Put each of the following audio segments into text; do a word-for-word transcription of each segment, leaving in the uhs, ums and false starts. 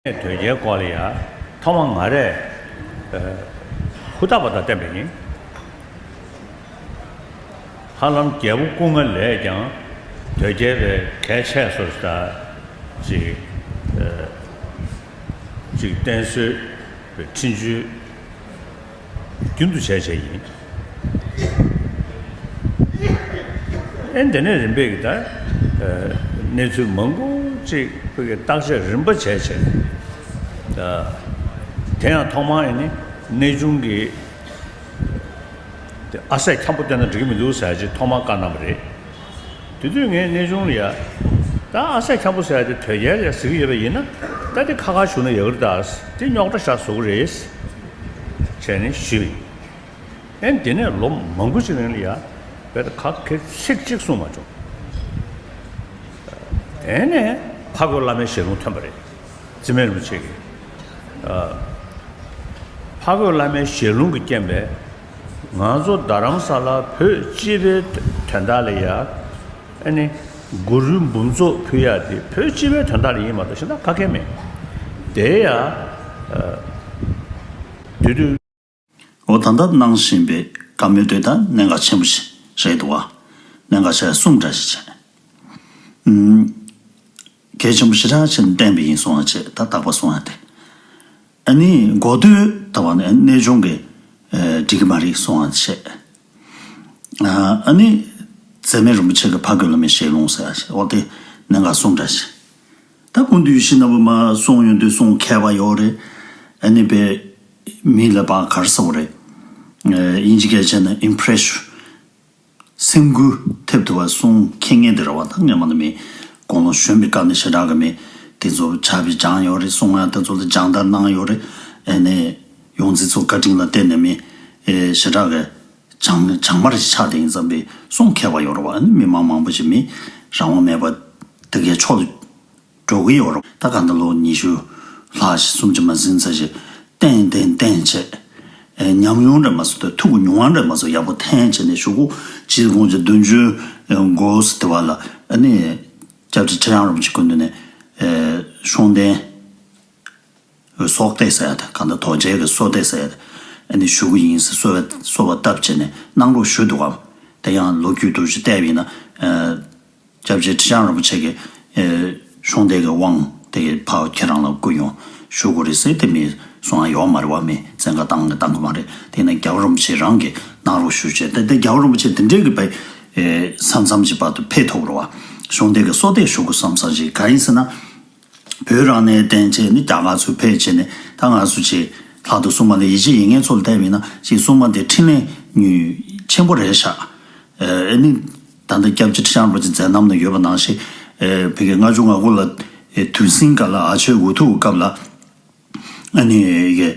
དོལ་རྒྱལ་སྐོར་ལ་ཡ་ཐོག་མ་ང་རས་ཨ་ཧུར་ཐག་པ་དང་བསྟན་པ་ཡིན། ཧ་ལམ་རྒྱལ་པོ་སྐུ་ལྔ་ལས་ཀྱང་དོལ་རྒྱལ་བའི་གལ་ཆེ་སོ་ཞེས་ཅིག་ཨ་ཅིག་བསྟེན་གསོལ་འཕྲིན་བཅོལ་རྒྱུན་དུ་བྱས་བྱས་ཡིན། ཨེ་འདི་ནས་རིམ་པས་ཀྱི་ད་ཨ་གནས་ཚུལ་མང་པོ་ཅིག་བརྟག་དཔྱད་རིམ་པ་བྱས་བྱས། ད་དེ་ཡང་ཐོག་མར་ཨེ་ནི་གནས་ཆུང་གི་དེ་ཨ་སྲས་འཁྱམ་པོ་བསྟེན་ན་འགྲིག་གི་མི་འདུག་ཟེར་ཅིག་ཐོག་མར་བཀའ་གནང་བ་རེད། དེ་དུས་ངས་གནས་ཆུང་ལ་ཡ། ད་ཨ་སྲས་འཁྱམ་པོ་ཟེར་ཡ་དེ་དོལ་རྒྱལ་ལ་ཡ་ཟེར་གྱི་ཡོད་པ་ཡིན་ན། ད་དེ་ཁ་ཁ་བཞུགས་ན་ཡག་གི་རེད་ད། དེ་རྙོག་དྲ་ཤ་བཟོ་གི་རེད། བྱས་ནས་ཞུས་པ་ཡིན། ཨེ་དེ་ནས་ལོ་མང་པོ་ཞིག་རིང་ལ་ཡ། བས་ད་ཁ་ཁེ་ཚིག་གཅིག་གསུངས་མ་བྱུང་། དེ་ནས་ཕ་རྒོད་བླ་མའི་ཞལ་ལུང་ཐོན་པ་རེད། རྩིས་སྨན་རིན་པོ་ཆེ་གིས། ཨ། ཕ་རྒོད་བླ་མའི་ཞལ་ལུང་གི་རྐྱེན་པས། ང་ཚོ་རྡ་རམ་ས་ལ་བོད་སྤྱི་པའི་དོན་དག་ལ་ཡ། ཨ་ནི། གུ་རུའི་འབུམ་ཚོགས་ཕུལ་ཡ་དེ་བོད་སྤྱི་པའི་དོན་དག་ལ་ཡིན་མ་གཏོགས་གཞན་དག་ག་གེ་མེད། དེ་ཡ། ཨ། དུས་དུས། འོ་ད་ལྟ་གནང་བཞིན་པའི་བཀའ་མོལ་དེ་ད་གནད་འགག་ཆེན་པོ་ཞིག་རེད་འདུག་བ། གནད་འགག་ཆེ་གསུམ་འདྲ་ཞིག་བྱས། ཨུམ། གལ་ཆེན་པོ་ཞེ་དྲག་ཆེ་བསྟན་པ་ཡིན་གསུང་བ་བྱས་ད་རྟག་པར་གསུང་ཡ་དེ། ཨ་ནི་འགོ་སྟོད་ད་བ་ནི་གནས་ཆུང་གི་ཨེ་འགྲིག་གི་མ་རེད་གསུང་བ་བྱས། ཨ་ནི་རྩིས་སྨན་རིན་པོ་ཆེ་གི་ཕ་རྒོད་བླ་མའི་ཞལ་ལུང་ཟེར་ཡ་ཞིག་འོ་དེ་གནད་འགག་གསུམ་འདྲ་ཞིག་ད་སྐུ་མདུན་ཡིད་བཞིན་ནོར་བུ་མ་གསུང་ཡོང་དུས་གསུང་མཁས་པ་ཡོད་རེད། ཨ་ནི་པའི་མི་ལ་ཕར་ག་རེ་ཟེར་བ་རེད། ཨེ་དབྱིན་ཇི་སྐད་བྱས་ན་ཨིམ་པི་རེ་ཤན། སེམས་འགུལ་ཐེབས་ཐུབ་པ་གསུང་མཁྱེན་མཁན་དེ་རེད་བ། ད་སྔོན་མ་ནས་མི་དགུང་ལོ་གཞོན་པའི་སྐབས་ནས་ཞེ་དྲག་གི་མི་དེ་ཚོ་ཕྱག་དཔེ་སྦྱངས་ཡོད་རེད། གསུང་ཡ་དེ་ཚོ་ལ་སྦྱང་བརྡར་གནང་ཡོད་རེད། ཨེ་ནས་ཡོངས་འཛིན་ཚོ་བཀའ་དྲིན་ལ་བརྟེན་ནས་མི་ཨེ་ཞེ་དྲག་གི་སྦྱང་སྦྱང་མར་ཆགས་དེ་ཡིན་ཙམ་པའི་གསུང་མཁས་པ་ཡོད་རེད་བ། ཨ་ནི་མི་མང་མང་པོ་ཞིག་མི་རང་དབང་མེད་པ་དེ་གའི་ཕྱོགས་ལ་འགྲོ་གི་ཡོད་རེད། ད་ག་འདི་ལོ་ཉི་ཤུ་ལྷག་ཞིག་སུམ་ཅུ་མ་ཟིན་ཙམ་ཞིག་བསྟེན་བསྟེན་བསྟེན་བྱས། ཨེ་ཉམས་མྱོང་འདྲ་མ་སོང་དང་ཐུགས་ཀྱི་མྱོང་བ་འདྲ་མ་སོང་ཡག་པོ་འཐེན་བྱས་ནས་གཞུག་གུ་སྤྱི་ཁོང་ཅིག་བདུན་ཅུ་འགོ་ཟེར་དེ་བ་ལ་ཨ་ནི་སྐྱབས་རྗེ་ཁྲི་བྱང་རིན་པོ་ཆེ་སྐུ་མདུན་ནས་ཨེ་གཤོང་རྟེན་གསོལ་འདེབས་ཟེར་ཡ་དང་གང་ལྟར་རྡོ་རྗེ་གི་གསོལ་འདེབས་ཟེར་ཡ་དང་ཨ་ནི་ཞུ་གི་ཡིན་ཟེར་གསོལ་བ་གསོལ་བ་བཏབ་བྱས་ནས་གནང་རོགས་ཞུ་འདུག་གམ། དེ་ཡང་ལོ་རྒྱུས་འདུག་ཅིག་བལྟས་པ་ཡིན་ན་ཨེ། སྐྱབས་རྗེ་ཁྲི་བྱང་རིན་པོ་ཆེ་གི་ཨེ་གཤོང་རྟེན་གྱི་དབང་དེ་གི་ཕར་ཁྱེད་རང་ལ་བསྐུར་ཡོང་ཞུ་དགོས་རེད་ཟེར་དེ་མི་གསུང་ཡ་ཡོད་མ་རེད་བ། མི་བཙན་བཀའ་བཏང་གི་བཏང་གི་མ་རེད། དེ་ནས་རྒྱལ་བ་རིན་པོ་ཆེ་རང་གིས་གནང་རོགས་ཞུ་བྱས་ཏེ་དེ་རྒྱལ་བ་རིན་པོ་ཆེ་དེ་འདྲས་ཀྱི་པའི་ཨེ་ས་མཚམས་ཀྱི་བར་དུ་ཕེབས་ཐུབ་རེད་བ། གཤོང་རྟེན་གྱི་གསོལ་འདེབས་ཞུ་དགོས་བསམ་བསམ་ཞིག་ག་ཡིན་ཟེར་ན། བོད་རང་གནས་བསྟན་བྱས་ནས་རྒྱ་གར་ཚུར་ཕེབས་བྱས་ནས་ད་ང་ཚོ་ཅིག་ལྷག་ཏུ་སྲུང་མ་ལ་ཡིད་ཆེས་ཡིན་མཁན་ཚོ་ལ་བལྟས་པ་ཡིན་ན་ཅིག་སྲུང་མ་དེ་འཕྲིན་ལས་ཉུང་ཆེན་པོ་རེད་ཤག་ཨེ་ནི། ད་ལྟ་སྐྱབས་རྗེ་ཁྲི་བྱང་རིན་པོ་ཆེ་མཛད་རྣམ་ན་ཡོད་པ་ནང་བཞིན། ཨེ་ཕ་གི་ལྔ་བཅུ་ང་དགུ་ལ་ཨེ་དུས་ཟིང་སྒང་ལ་ཨ་མཆོག་འུ་ཐུག་གི་སྐབས་ལ། ཨ་ནི་ཡ་གི་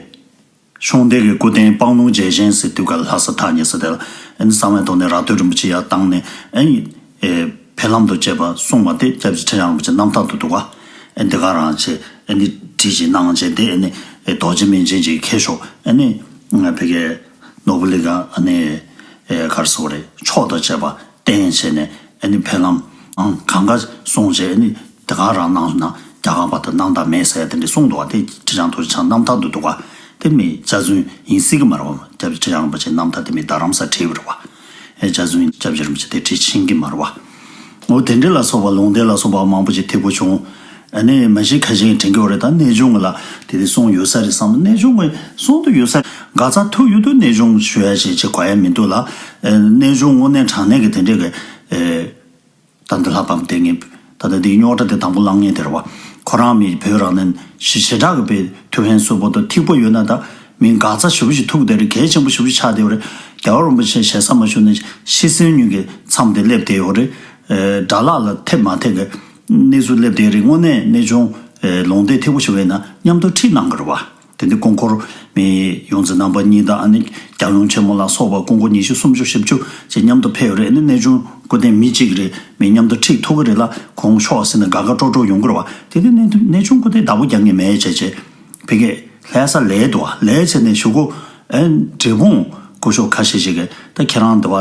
གཤོང་རྟེན་གྱི་སྐུ་རྟེན་སྤང་ལུང་རྒྱལ་ཆེན་ཟེར་དུས་སྐབས་ལ་ལྷ་ས་ཐག་ཉེ་ས་དེ་ལ་ཨ་ནི་གསང་བའི་དོན་ནས་ར་སྟོད་རིན་པོ་ཆེ་ཡར་བཏང་ནས་ཨ་ནི་ཨེ་ཕེབས་ལམ་དུ་བཅས་པ་གསུངས་པ་དེ་སྐྱབས་རྗེ་ཁྲི་བྱང་རིན་པོ་ཆེ་རྣམ་ཐར་དུ་འདུག་ག་ཨེ་འདི་ག་རང་བྱས་ཨེ་ནི་བྲིས་ཅིག་གནང་བྱས་དེ་ཨེ་ནི་ཨེ་རྡོ་རྗེ་སྨན་ཆེན་གྱིས་ཁྱེར་ཤོག་ཨེ་ནི་ང་ཕ་གི་ནོར་བུ་གླིང་ག་ཨ་ནི་ཨེ་ག་རེ་ཟེར་དགོས་རེད། ཕྱོགས་དང་བཅས་པ་བསྟན་བྱས་ནས་ཨ་ནི་ཕེབས་ལམ་ཨང་གང་ག་སོང་བྱས་ཨ་ནི་དེ་ག་རང་གནང་སོང་ན་རྒྱ་གར་བར་དུ་གནང་དང་མེད་ཟེར་དེ་འདྲ་གསུངས་འདུག་བ། དེ་ཁྲི་བྱང་ཐུགས་རྗེ་ཆེན་རྣམ་ཐར་དུ་འདུག་བ། དེ་མི་རྩ་རྫུན་ཡིན་སྲིད་ཀྱི་མ་རེད་བ། སྐྱབས་རྗེ་ཁྲི་བྱང་རིན་པོ་ཆེ་རྣམ་ཐར་དེ་མི་རྡ་རམ་ས་བྲིས་པ་རེད་བ། ཨེ་རྩ་རྫུན་སྐྱབས་རྗེ་རིན་པོ་ཆེ་དེ་བྲིས་ཕྱིན་གྱི་མ་རེད་བ། འོ་དེ་འདྲ་ལ་སོགས་པ་ལུང་བསྟན་ལ་སོགས་པ་མང་པོ་ཞིག་ཐིག་པོ་བྱུང་། ཨ་ནི་མ་གཞི་ཁ་ཤས་དྲན་གྱི་ཡོད་རེད། ད་གནས་ཆུང་གི་ལ་དེ་དེ་གསུང་ཡོད་ས་རེད་བསམ། གནས་ཆུང་གི་གསུང་དུ་ཡོད་ས་ག་ཚ་ཐུག་ཡོད་དུས་གནས་ཆུང་ཞུ་ཡ་ཞིག་བྱེད་དགོས་ཡ་མི་འདུག་ལ། ཨེ་གནས་ཆུང་དངོས་གནས་དྲང་གནས་ཀྱི་དེ་འདྲས་ཀྱི་ཨེ་ད་འདི་ལྷ་བབས་བསྡད་མཁན་ད་ལྟ་འདིའི་རྙོག་དྲ་དེ་དང་པོ་བསླང་མཁན་དེ་རེད་བ། ཁོ་རང་མི་བོད་རང་ནས་ཞི་ཞེ་དྲག་གི་པའི་ཐུགས་ཕན་གསོས་པོ་དང་ཐིག་པོ་ཡོད་ན་ད་མི་འགག་རྩ་ཞེ་པོ་ཞིག་ཐུག་བསྡད་རེད། གལ་ཆེན་པོ་ཞེ་པོ་ཞིག་ཆགས་བསྡད་ཡོད་རེད། རྒྱལ་བ་རིན་པོ་ཆེ་ཞེ་ས་མ་ཞུ་ནས་ཤི་གསོན་གཉིས་ཀྱི་མཚམས་དེ་སླེབས་བསྡད་ཡོད་རེད། ཨེ་དགྲ་ལྷ་ལ་ཐེབས་མ་ཐེབས་ཀྱི་གནས་ཚུལ་སླེབས་བསྡད་རེད། དངོས་གནས་གནས་ཆུང་ཨེ་ལུང་བསྟན་ཐིག་པོ་ཞིག་ཡོད་ན་མཉམ་དུ་ཁྲིད་གནང་གི་རེད་བ། དེ་འདི་སྐུ་འཁོར་མི་ཡོངས་འཛིན་རྣམ་པ་གཉིས་དང་ཨ་ནི་རྒྱལ་ཡུམ་ཆེན་མོ་ལ་སོགས་པ་སྐུ་འཁོར་ཉི་ཤུ་སུམ་ཅུ་བཞི་བཅུ་ཅེས་མཉམ་དུ་ཕེབས་ཡོད་རེད། ཨ་ནི་གནས་ཆུང་སྐུ་རྟེན་མི་གཅིག་རེད། མི་མཉམ་དུ་ཁྲིད་ཐུབ་ཀྱི་རེད་ལ་གོང་ཤོག་ཟེར་ནས་དགའ་དགའ་སྤྲོ་སྤྲོ་ཡོང་གི་རེད་བ། དེ་དུས་གནས་གནས་ཆུང་སྐུ་རྟེན་བདག་པོ་རྒྱག་མཁན་མེད་བྱས་བྱས་ཕ་གིར་ལྷ་ས་ལས་འདུག་བ། ལས་བྱས་ནས་གཞུག་གུ་ཨ་འབྲས་སྤུངས་སྐུ་ཞབས་ཁ་ཤས་ཤིག་གིས་ད་ཁྱེད་རང་འདི་བ་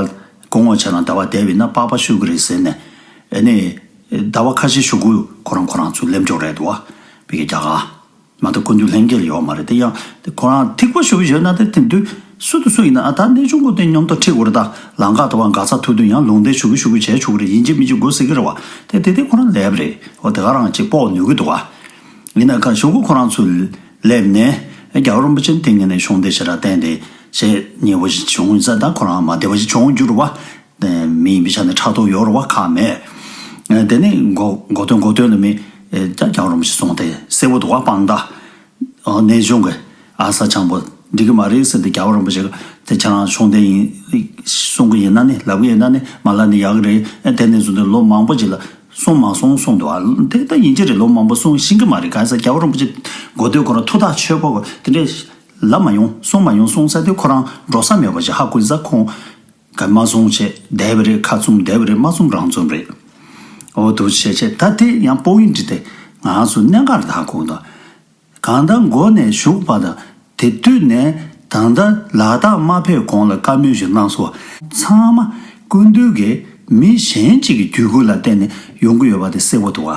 སྐུ་ངོ་བྱས་ན་འདི་བ་བསྡད་པ་ཡིན་ན་པགས་པ་བཤུ་གི་རེད་ཟེར་ནས་ཨ་ནི་ཟླ་བ་ཁ་ཤས་གཞུག་གུ་ཁོ་རང་ཁོ་རང་ཚུར་སླེབས་འཇོག་རེད་འདུག་བ། ཕ་གིར་རྒྱ་གར། མ་གཏོགས་སྐུ་མདུན་ལྷན་རྒྱས་ལ་ཡོད་མ་རེད། དེ་ཡང་དེ་ཁོ་རང་ཐིགས་པ་ཞུ་གི་ཡོད་ན། དེ་དེང་དུས་སུ་དང་སུ་ཡིན་ན་ཨ་ད་གནས་ཆུང་སྐུ་དེ་མཉམ་དུ་ཁྲིད་དགོས་རེད། ད་ལམ་ཁ་དུ་བ་ག་ས་ཐུག་དུས་ཡང་ལུང་བསྟན་ཞུ་གི་ཞུ་གི་བྱས་ཆོག་གི་རེད། ཡིན་གཅིག་མིན་གཅིག་དགོས་ཟེར་གི་རེད་བ། དེ་དེ་དེ་ཁོ་རང་ལབ་རེད། འོ་དེ་ག་རང་ཅིག་དཔོག་ནུས་གི་འདུག་བ། ཡིན་ན་ཁ་ཞུ་གི་ཁོ་རང་ཚོ་སླེབས་ནས་རྒྱལ་བ་རིན་པོ་ཆེ་དེ་ངས་ནས་གཞུང་དེ་ཞེ་དྲག་བསྟན་ཏེ་བྱས་ཉེ་བོ་ཞིག་བྱུང་ཡིན་ས། ད་ཁོ་རང་མ་བདེ་བ་ཞིག་བྱུང་རྒྱུ་རེད་བ། མི་ཡིན་པའི་ཆ་ནས་ཕྲག་དོག་ཡོད་རེད་བ། ཁག་མེད། དེ་ནས་འགོ་འགོ་དོན་འགོ་དོན་ལ་མི་ད་རྒྱལ་བ་རིན་པོ་ཆེ་གསུང་དེ་གསལ་པོ་འདུག་བ། དཔང་རྟགས། ཨོ་གནས་ཆུང་གི་ཨ་ས་ཆང་པོ་འགྲིག་གི་མ་རེད་ཟེར་ཏེ་རྒྱལ་བ་རིན་པོ་ཆེ་གི་དེ་ཁྱེད་རང་གཞུང་དེ་ཡིན་གསུང་གི་ཡིན་ན་ནི་ལབ་གི་ཡིན་ན་ནི་མ་ལབ་ནི་ཡག་གི་རེད། ཨེ་དེ་ནས་བཟུང་སྟེ་ལོ་མང་པོ་ཅིག་ལ་གསུང་མ་གསུང་གསུང་འདུག་ཨ། དེ་ད་ཡིན་གྱི་རེད། ལོ་མང་པོ་གསུང་ཤེས་ཀྱི་མ་རེད། གང་ཟེར་རྒྱལ་བ་རིན་པོ་ཆེ་འགོ་དོན་ཁོ་རང་ཐུགས་ཐག་ཆོད་པོ་དེ་འདྲས་ལབ་མ་ཡོང་གསུང་མ་ཡོང་། གསུང་ས་དེ་ཁོ་རང་འགྲོ་ས་མེད་པ་ཅིག་ཧ་གོ་ས། ཁོང་ག་མ་གསུང་བྱས་བསྡད་པ་རེད། ཁ་བཙུམ་བསྡད་པ་རེད། མ་བཙུམ་རང་བཙུམ་རེད། འོ་དུ་བྱས་བྱས་ད་དེ་ཡང་པོ་ཡིན་འདྲི་དེ་ང་ཚོ་གནད་འགག་རེད། ད་ཁོང་དང་གང་ལྟར་འགོ་ནས་ཞུགས་པ་དང་དེ་དུས་ནས་ད་ལྟ་ལ་དྭགས་མ་ཕེབས་གོང་ལ་བཀའ་མོལ་ཞིག་གནང་སོང་། ཚང་མ་སྐུ་མདུན་གྱིས་མི་གཞན་གཅིག་གི་བརྒྱུད་སྐུལ་ལ་བརྟེན་ནས་ཡོང་གི་ཡོད་པ་དེ་གསལ་པོ་འདུག་བ།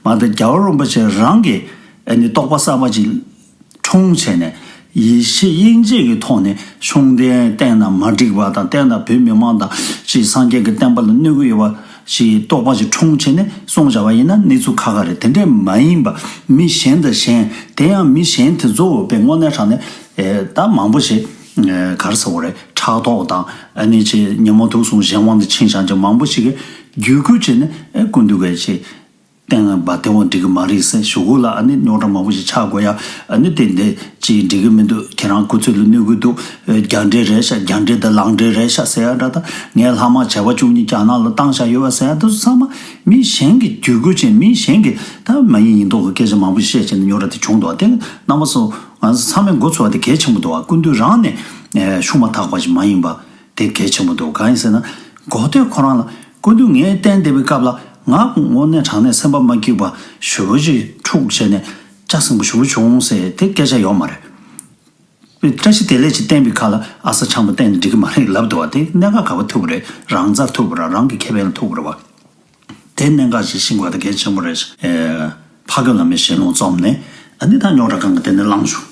མ་གཏོགས་རྒྱལ་བ་རིན་པོ་ཆེ་རང་གིས་ཨ་ནི་རྟོགས་པ་གསར་པ་ཅིག་འཁྲུངས་བྱས་ནས་ཡེ་ཤེས་དབྱིངས་དཔྱད་ཀྱི་ཐོག་ནས་ཤུགས་ལྡན་བསྟན་ན་མ་འགྲིག་པ་དང་བསྟན་ན་བོད་མི་མང་དང་ཅིག་སངས་རྒྱས་ཀྱི་བསྟན་པ་ལ་གནོད་ཀྱི་ཡོད་པ་ཞིག་རྟོགས་པ་ཞིག་འཁྲུངས་བྱས་ནས་གསུངས་བཞག་པ་ཡིན་ན་གནས་ཚུལ་ཁག་ཁག་རེད། དེ་འདྲས་མ་ཡིན་པ་མི་གཞན་དང་གཞན་དེ་ཡང་མི་གཞན་དེ་ཚོ་བས་དངོས་གནས་དྲང་གནས་ད་མང་པོ་ཞིག་ག་རེ་ཟེར་དགོས་རེད། ཕྲག་དོག་དང་ཨ་ནི་ཅིག་ཉོན་མོངས་དུག་གསུམ་གཞན་དབང་དུ་ཕྱིན་བཞག་ཅིག་མང་པོ་ཞིག་གིས་བརྒྱུད་སྐུལ་བྱས་ནས་ཨེ་སྐུ་མདུན་གྱི་ཅིག་བསྟན་པ་དེ་འོང་འགྲིག་གི་མ་རེད་ཟེར་ཞུ་གུ་ལ་ཨ་ནི་རྙོག་དྲ་མང་པོ་ཞིག་ཆགས་དགོས་ཡ། ཨ་ནི་དེ་འདི་ཅིག་འགྲིག་གི་མི་འདུག་ཁྱེད་རང་སྐུ་ཚེ་ལ་གནོད་གི་འདུག་རྒྱ་འདྲེ་རེད་ཤག་རྒྱ་འདྲེ་དང་ལང་འདྲེ་རེད་ཤག་ཟེར་ཡ་འདྲ་དང་། ངའི་ལྷག་མ་བྱ་བ་བཅུ་གཉིས་རྒྱ་ནག་ལ་བཏང་བཞག་ཡོད་པ་ཟེར་ཡ་དེ་ཚོ་ཚང་མ་མི་གཞན་གྱི་བརྒྱུད་སྐུལ་བྱས། མི་གཞན་གྱི་ད་མ་ཡིན་ཡིན་མདོག་གི་སྐད་ཆ་མང་པོ་ཞིག་བཤད་བྱས་ནས་རྙོག་དྲ་དེ་བྱུང་འདུག་དེ་རྣམ་པ་ཚོ་ང་ཚོ་ཚང་མས་མགོ་ཚོས་པ་དེ་གལ་ཆེན་པོ་འདུག་སྐུ་མདུན་རང་ནས་ཤུགས་མ་ཐག་པ་ཞིག་མ་ཡིན་པ་དེ་གལ་ཆེན་པོ་འདུག་གང་ཡིན་ཟེར་ན་འགོ་སྟོད་ཁོ་རང་ལ་སྐུ་མདུན་ངས་བསྟན་བསྡད་པའི་སྐབས་ལ་ང་དངོས་གནས་དྲང་གནས་སེམས་པ་མ་སྐྱིད་པ་ཞེ་པོ་ཅིག་འཁྲུག་བྱས་ནས་སྐྱ་སེང་པོ་ཞེ་པོ་བྱུང་ཟེར་དེ་སྐད་ཆ་ཡོད་མ་རེད། བཀྲ་ཤིས་བདེ་ལེགས་ཅིག་བསྟན་པའི་ཁ་ལ་ཨ་ས་ཆང་པོ་བསྟན་ནས་འགྲིག་གི་མ་རེད་ལབ་འདུག་བ། དེ་གནད་འགག་ག་པར་ཐུག་པ་རེད། རང་རྩར་ཐུག་པ་རེད། རང་གི་ཁེ་ཕན་ལ་ཐུག་པ་རེད་བ། དེ་གནད་འགག་ཅིག་ཤེས་དགོས་ད་གལ་ཆེན་པོ་རེད། ཨེ། ཕ་རྒན་བླ་མའི་ཞལ་ལུང་རྩོམ་ནས་ཨ་ནི་ད་རྙོག་དྲ་གང་གི་དེ་ནས་བསླངས་བྱུང་།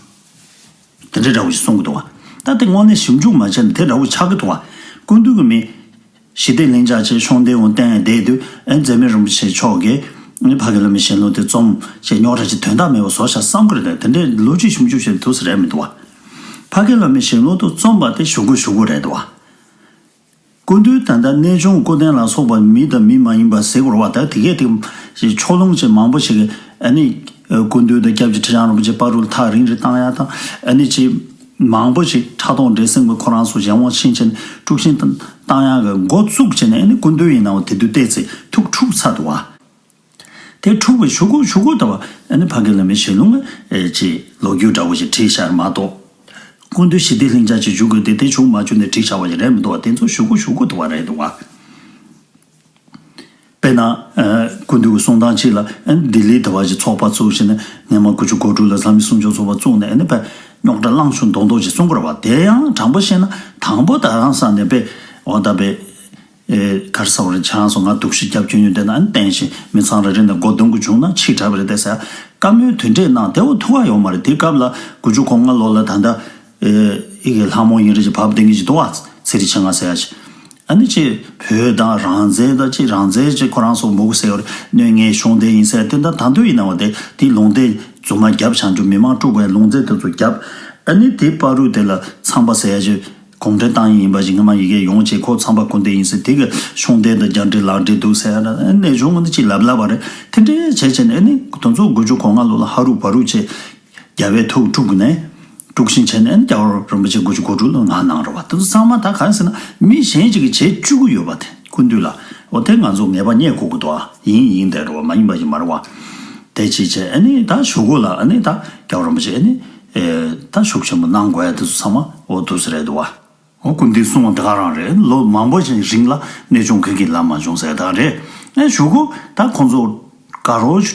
དེ་འདྲའི་འདྲ་བོ་ཞིག་གསུང་གི་འདུག་བ། ད་དེ་དངོས་གནས་ཞིབ་འཇུག་མ་བྱས་ན་དེ་འདྲ་བོ་ཆགས་ཀྱི་འདུག་བ། སྐུ་མདུན་གྱི་མི། ཞི་བདེ་ལྷིང་འཇགས་ཆེད་ཤོང་སྡེ་འོང་བསྟན་བསྡད་དུས་ཨེ་མཛད་མེད་རིན་པོ་ཆེ་མཆོག་གིས་ཨེ་ཕ་རྒན་བླ་མའི་ཞལ་ལུང་དེ་རྩོམ་ཞེས་རྙོག་དྲ་ཅིག་དོན་དག་མེད་པ་བཟོ་བཞག་བསམ་གི་རེད། དེ་འདྲའི་ལོ་རྒྱུས་ཞིབ་འཇུག་བྱས་ཐུབ་ས་རེད་མི་འདུག་བ། ཕ་རྒན་བླ་མའི་ཞལ་ལུང་དུ་རྩོམ་པ་དེ་ཞུ་གུ་ཞུ་གུ་རེད་འདུག་བ། སྐུ་མདུན་ད་ལྟ་གནས་ཆུང་སྐུ་རྟེན་ལ་སོགས་པ་མི་དང་མི་མ་ཡིན་པ་ཟེར་དགོས་རེད་བ། ད་དེ་གས་དེ་ཕྱོགས་ལྷུང་ཅན་མང་པོ་ཞིག་གིས་ཨ་ནི་སྐུ་མདུན་དང་སྐྱབས་རྗེ་ཁྲི་བྱང་རིན་པོ་ཆེ་བར་དུ་ཐག་རིང་རེ་བཏང་ཡ་དང་ཨ་ནི་ཅིག་མང་པོ་ཞིག་ཕྲག་དོག་འདྲེ་སེམས་ཀྱི་ཁོ་རང་ཚོ་གཞན་དབང་ཕྱིན་ཕྱིན་དཀྲུག་ཤིང་བཏང་ཡ་གི་འགོ་བཙུགས་བྱས་ནས་ཨ་ནི་སྐུ་མདུན་ཡིན་ནའང་དེ་དུས་བལྟས་ཚེ་ཐུགས་འཁྲུག་ཚར་འདུག་བ། དེ་འཁྲུག་པའི་ཞུ་སྒོ་ཞུ་སྒོ་ལྟ་བུ་ཨ་ནི་ཕ་རྒན་བླ་མའི་ཞལ་ལུང་ལ་ཨེ་ཅིག་ལོ་རྒྱུས་འདྲ་བོ་ཞིག་བྲིས་ཤར་མ་གཏོགས། སྐུ་མདུན་ཞི་བདེ་ལྷིང་འཇགས་ཀྱི་བཞུགས་དགོས་དེ་དེ་བྱུང་མ་བྱུང་ནས་བྲིས་ཤར་བ་ཞིག་རེད་མི་འདུག་བ། དེ་ཚོ་ཞུ་སྒོ་ཞུ་སྒོ་ལྟ་བུ་རེད་འདུག་བ། དཔེར་ན། ཨ། སྐུ་མདུན་གྱི་གསུང་སྟངས་གཅིག་ལ་ཨ་ནི་ལྡི་ལི་ལྟ་བུ་ཞིག་ཚོགས་པ་བཙུགས་བྱས་ནས་སྔོན་མ་དགུ་བཅུ་གོ་དྲུག་ལ་བཟའ་མི་སྲུང་སྐྱོབ་ཚོགས་པ་བཙུགས་ནས་ཨ་ནི་དཔེ་རྙོག་དྲ་བསླངས་བྱུང་མདོག་མདོག་ཅིག་གསུང་གི་རེད་བ། དེ་ཡང་དྲང་པོ་བཤད་ན་དང་པོ་ད་རང་ས་ནས་དཔེ་འོ་ད་དཔེ། ཨེ། ག་རེ་ཟེར་བ་རེད། ཁྱེད་རང་ཚོ་ང་སྡུག་ཤི་རྒྱབ་སྐྱོན་ཡོད་དེ་ན་བསྟན་ཞིང་མི་ཚང་རེ་རེ་ནས་སྒོ་རྡུང་གི་བྱུང་ན་ཕྱི་དྲགས་པ་རེད་དེ་ཟེར་བཀའ་མོལ་དེ་འདྲས་གནང་དེ་འོ་ཐུག་ག་ཡོད་མ་རེད། དེ་སྐབས་ལ་དགུ་བཅུ་གོ་ལྔ་ལོ་ལ་ད་ལྟ་ཨེ་ཨི་གེ་ལྷ་མོ་ཡིན་རེད་ཅེས་བབ་བསྟན་གྱི་ཅིག་འདུག་བ། ཚེ་རིང་མཆེད་ལྔ་ཟེར་ཡ་ཅིག་ཨ་ནི་ཅིག་བོད་དང་རང་བཙན་དང་ཅིག་རང་བཙན་ཅིག་ཁོ་རང་ཚོ་མོ་གུ་ཟེར་བ་རེད། གནོད་ངེས་ཤོང་དེ་ཡིན་ཟེར་དེ་ད་ད་འདོད་ཡིན་ན་བ་དེ་དེ་ལུང་བསྟན་རྫུན་མ་རྒྱབ་བྱང་ཆུབ་མི་མང་དཀྲུག་པའི་ལུང་བསྟན་དེ་ཚོ་རྒྱབ། ཨ་ནི་དེ་བར་དུ་དེ་ལ་ཚངས་པ་ཟེར་ཡ་ཅིག་གུང་ཁྲན་ཏང་ཡིན་པ་ཞིག་སྔ་མ་ཡི་གེ་ཡོང་བྱས་ཁོ་ཚངས་པ་སྐུ་འདྲ་ཡིན་ཟེར་དེ་གི་ཤོང་དེ་འདི་རྒྱ་འདྲེ་ལག་འདྲེ་འདུག་ཟེར་ན་གནས་ཆུང་ངུ་འདི་ཅིག་ལབ་ལབ་པ་རེད། དེ་འདྲའི་བྱས་བྱས་ནས་ཨ་ནི་དེ་ཚོ་དགུ་བཅུ་གོ་ལྔ་ལོ་ལ་ཧ་རུ་བ་རུ་བྱས་རྒྱ་བལ་ཐུག་དཀྲུག་ནས་དཀྲུག་ཤིང་བྱས་ནས་ཨ་ནི་རྒྱལ་བ་རིན་པོ་ཆེ་དགུ་བཅུ་གོ་དྲུག་ལ་ངག་གནང་རེད་བ། དེ་ཚོ་ཚང་མ་ད་གང་ཟེར་ན་མི་གཞན་ཅིག་གིས་བྱེད་བཅུག་གི་ཡོད་པ་དེ་སྐུ་མདུན་ལ་འོ་དེ་ང་ཚོ་ངེས་པ་རྙེད་དགོས་ཀྱི་འདུག་ཨ། ཡིན་ཡིན་དེ་རེད་བ། མ་ཡིན་པ་ཞིག་མ་རེད་བ། དེ་ཅིག་བྱས་ཨ་ནི་ད་ཞུ་སྒོ་ལ་ཨ་ནི་ད་རྒྱལ་བ་རིན་པོ་ཆེ་ཨ་ནི། ཨེ། ད་ཤུགས་ཆེན་པོ་གནང་དགོས་ཡ་དེ་ཚོ་ཚང་མ་འོ་འདུག་སེ་རེད་འདུག་བ། འོ་སྐུ་མདུན་གསུང་བ་དེ་ག་རང་རེད། ལོ་མང་པོ་ཞིག་རིང་ལ་གནས་ཆུང་ཁུལ་གྱི་ལམ་མ་བྱུང་ཟེར་ད་རེད། ཨེ་ཞུ་སྒོ་ད་ཁོང་ཚོ་དགའ་རོགས་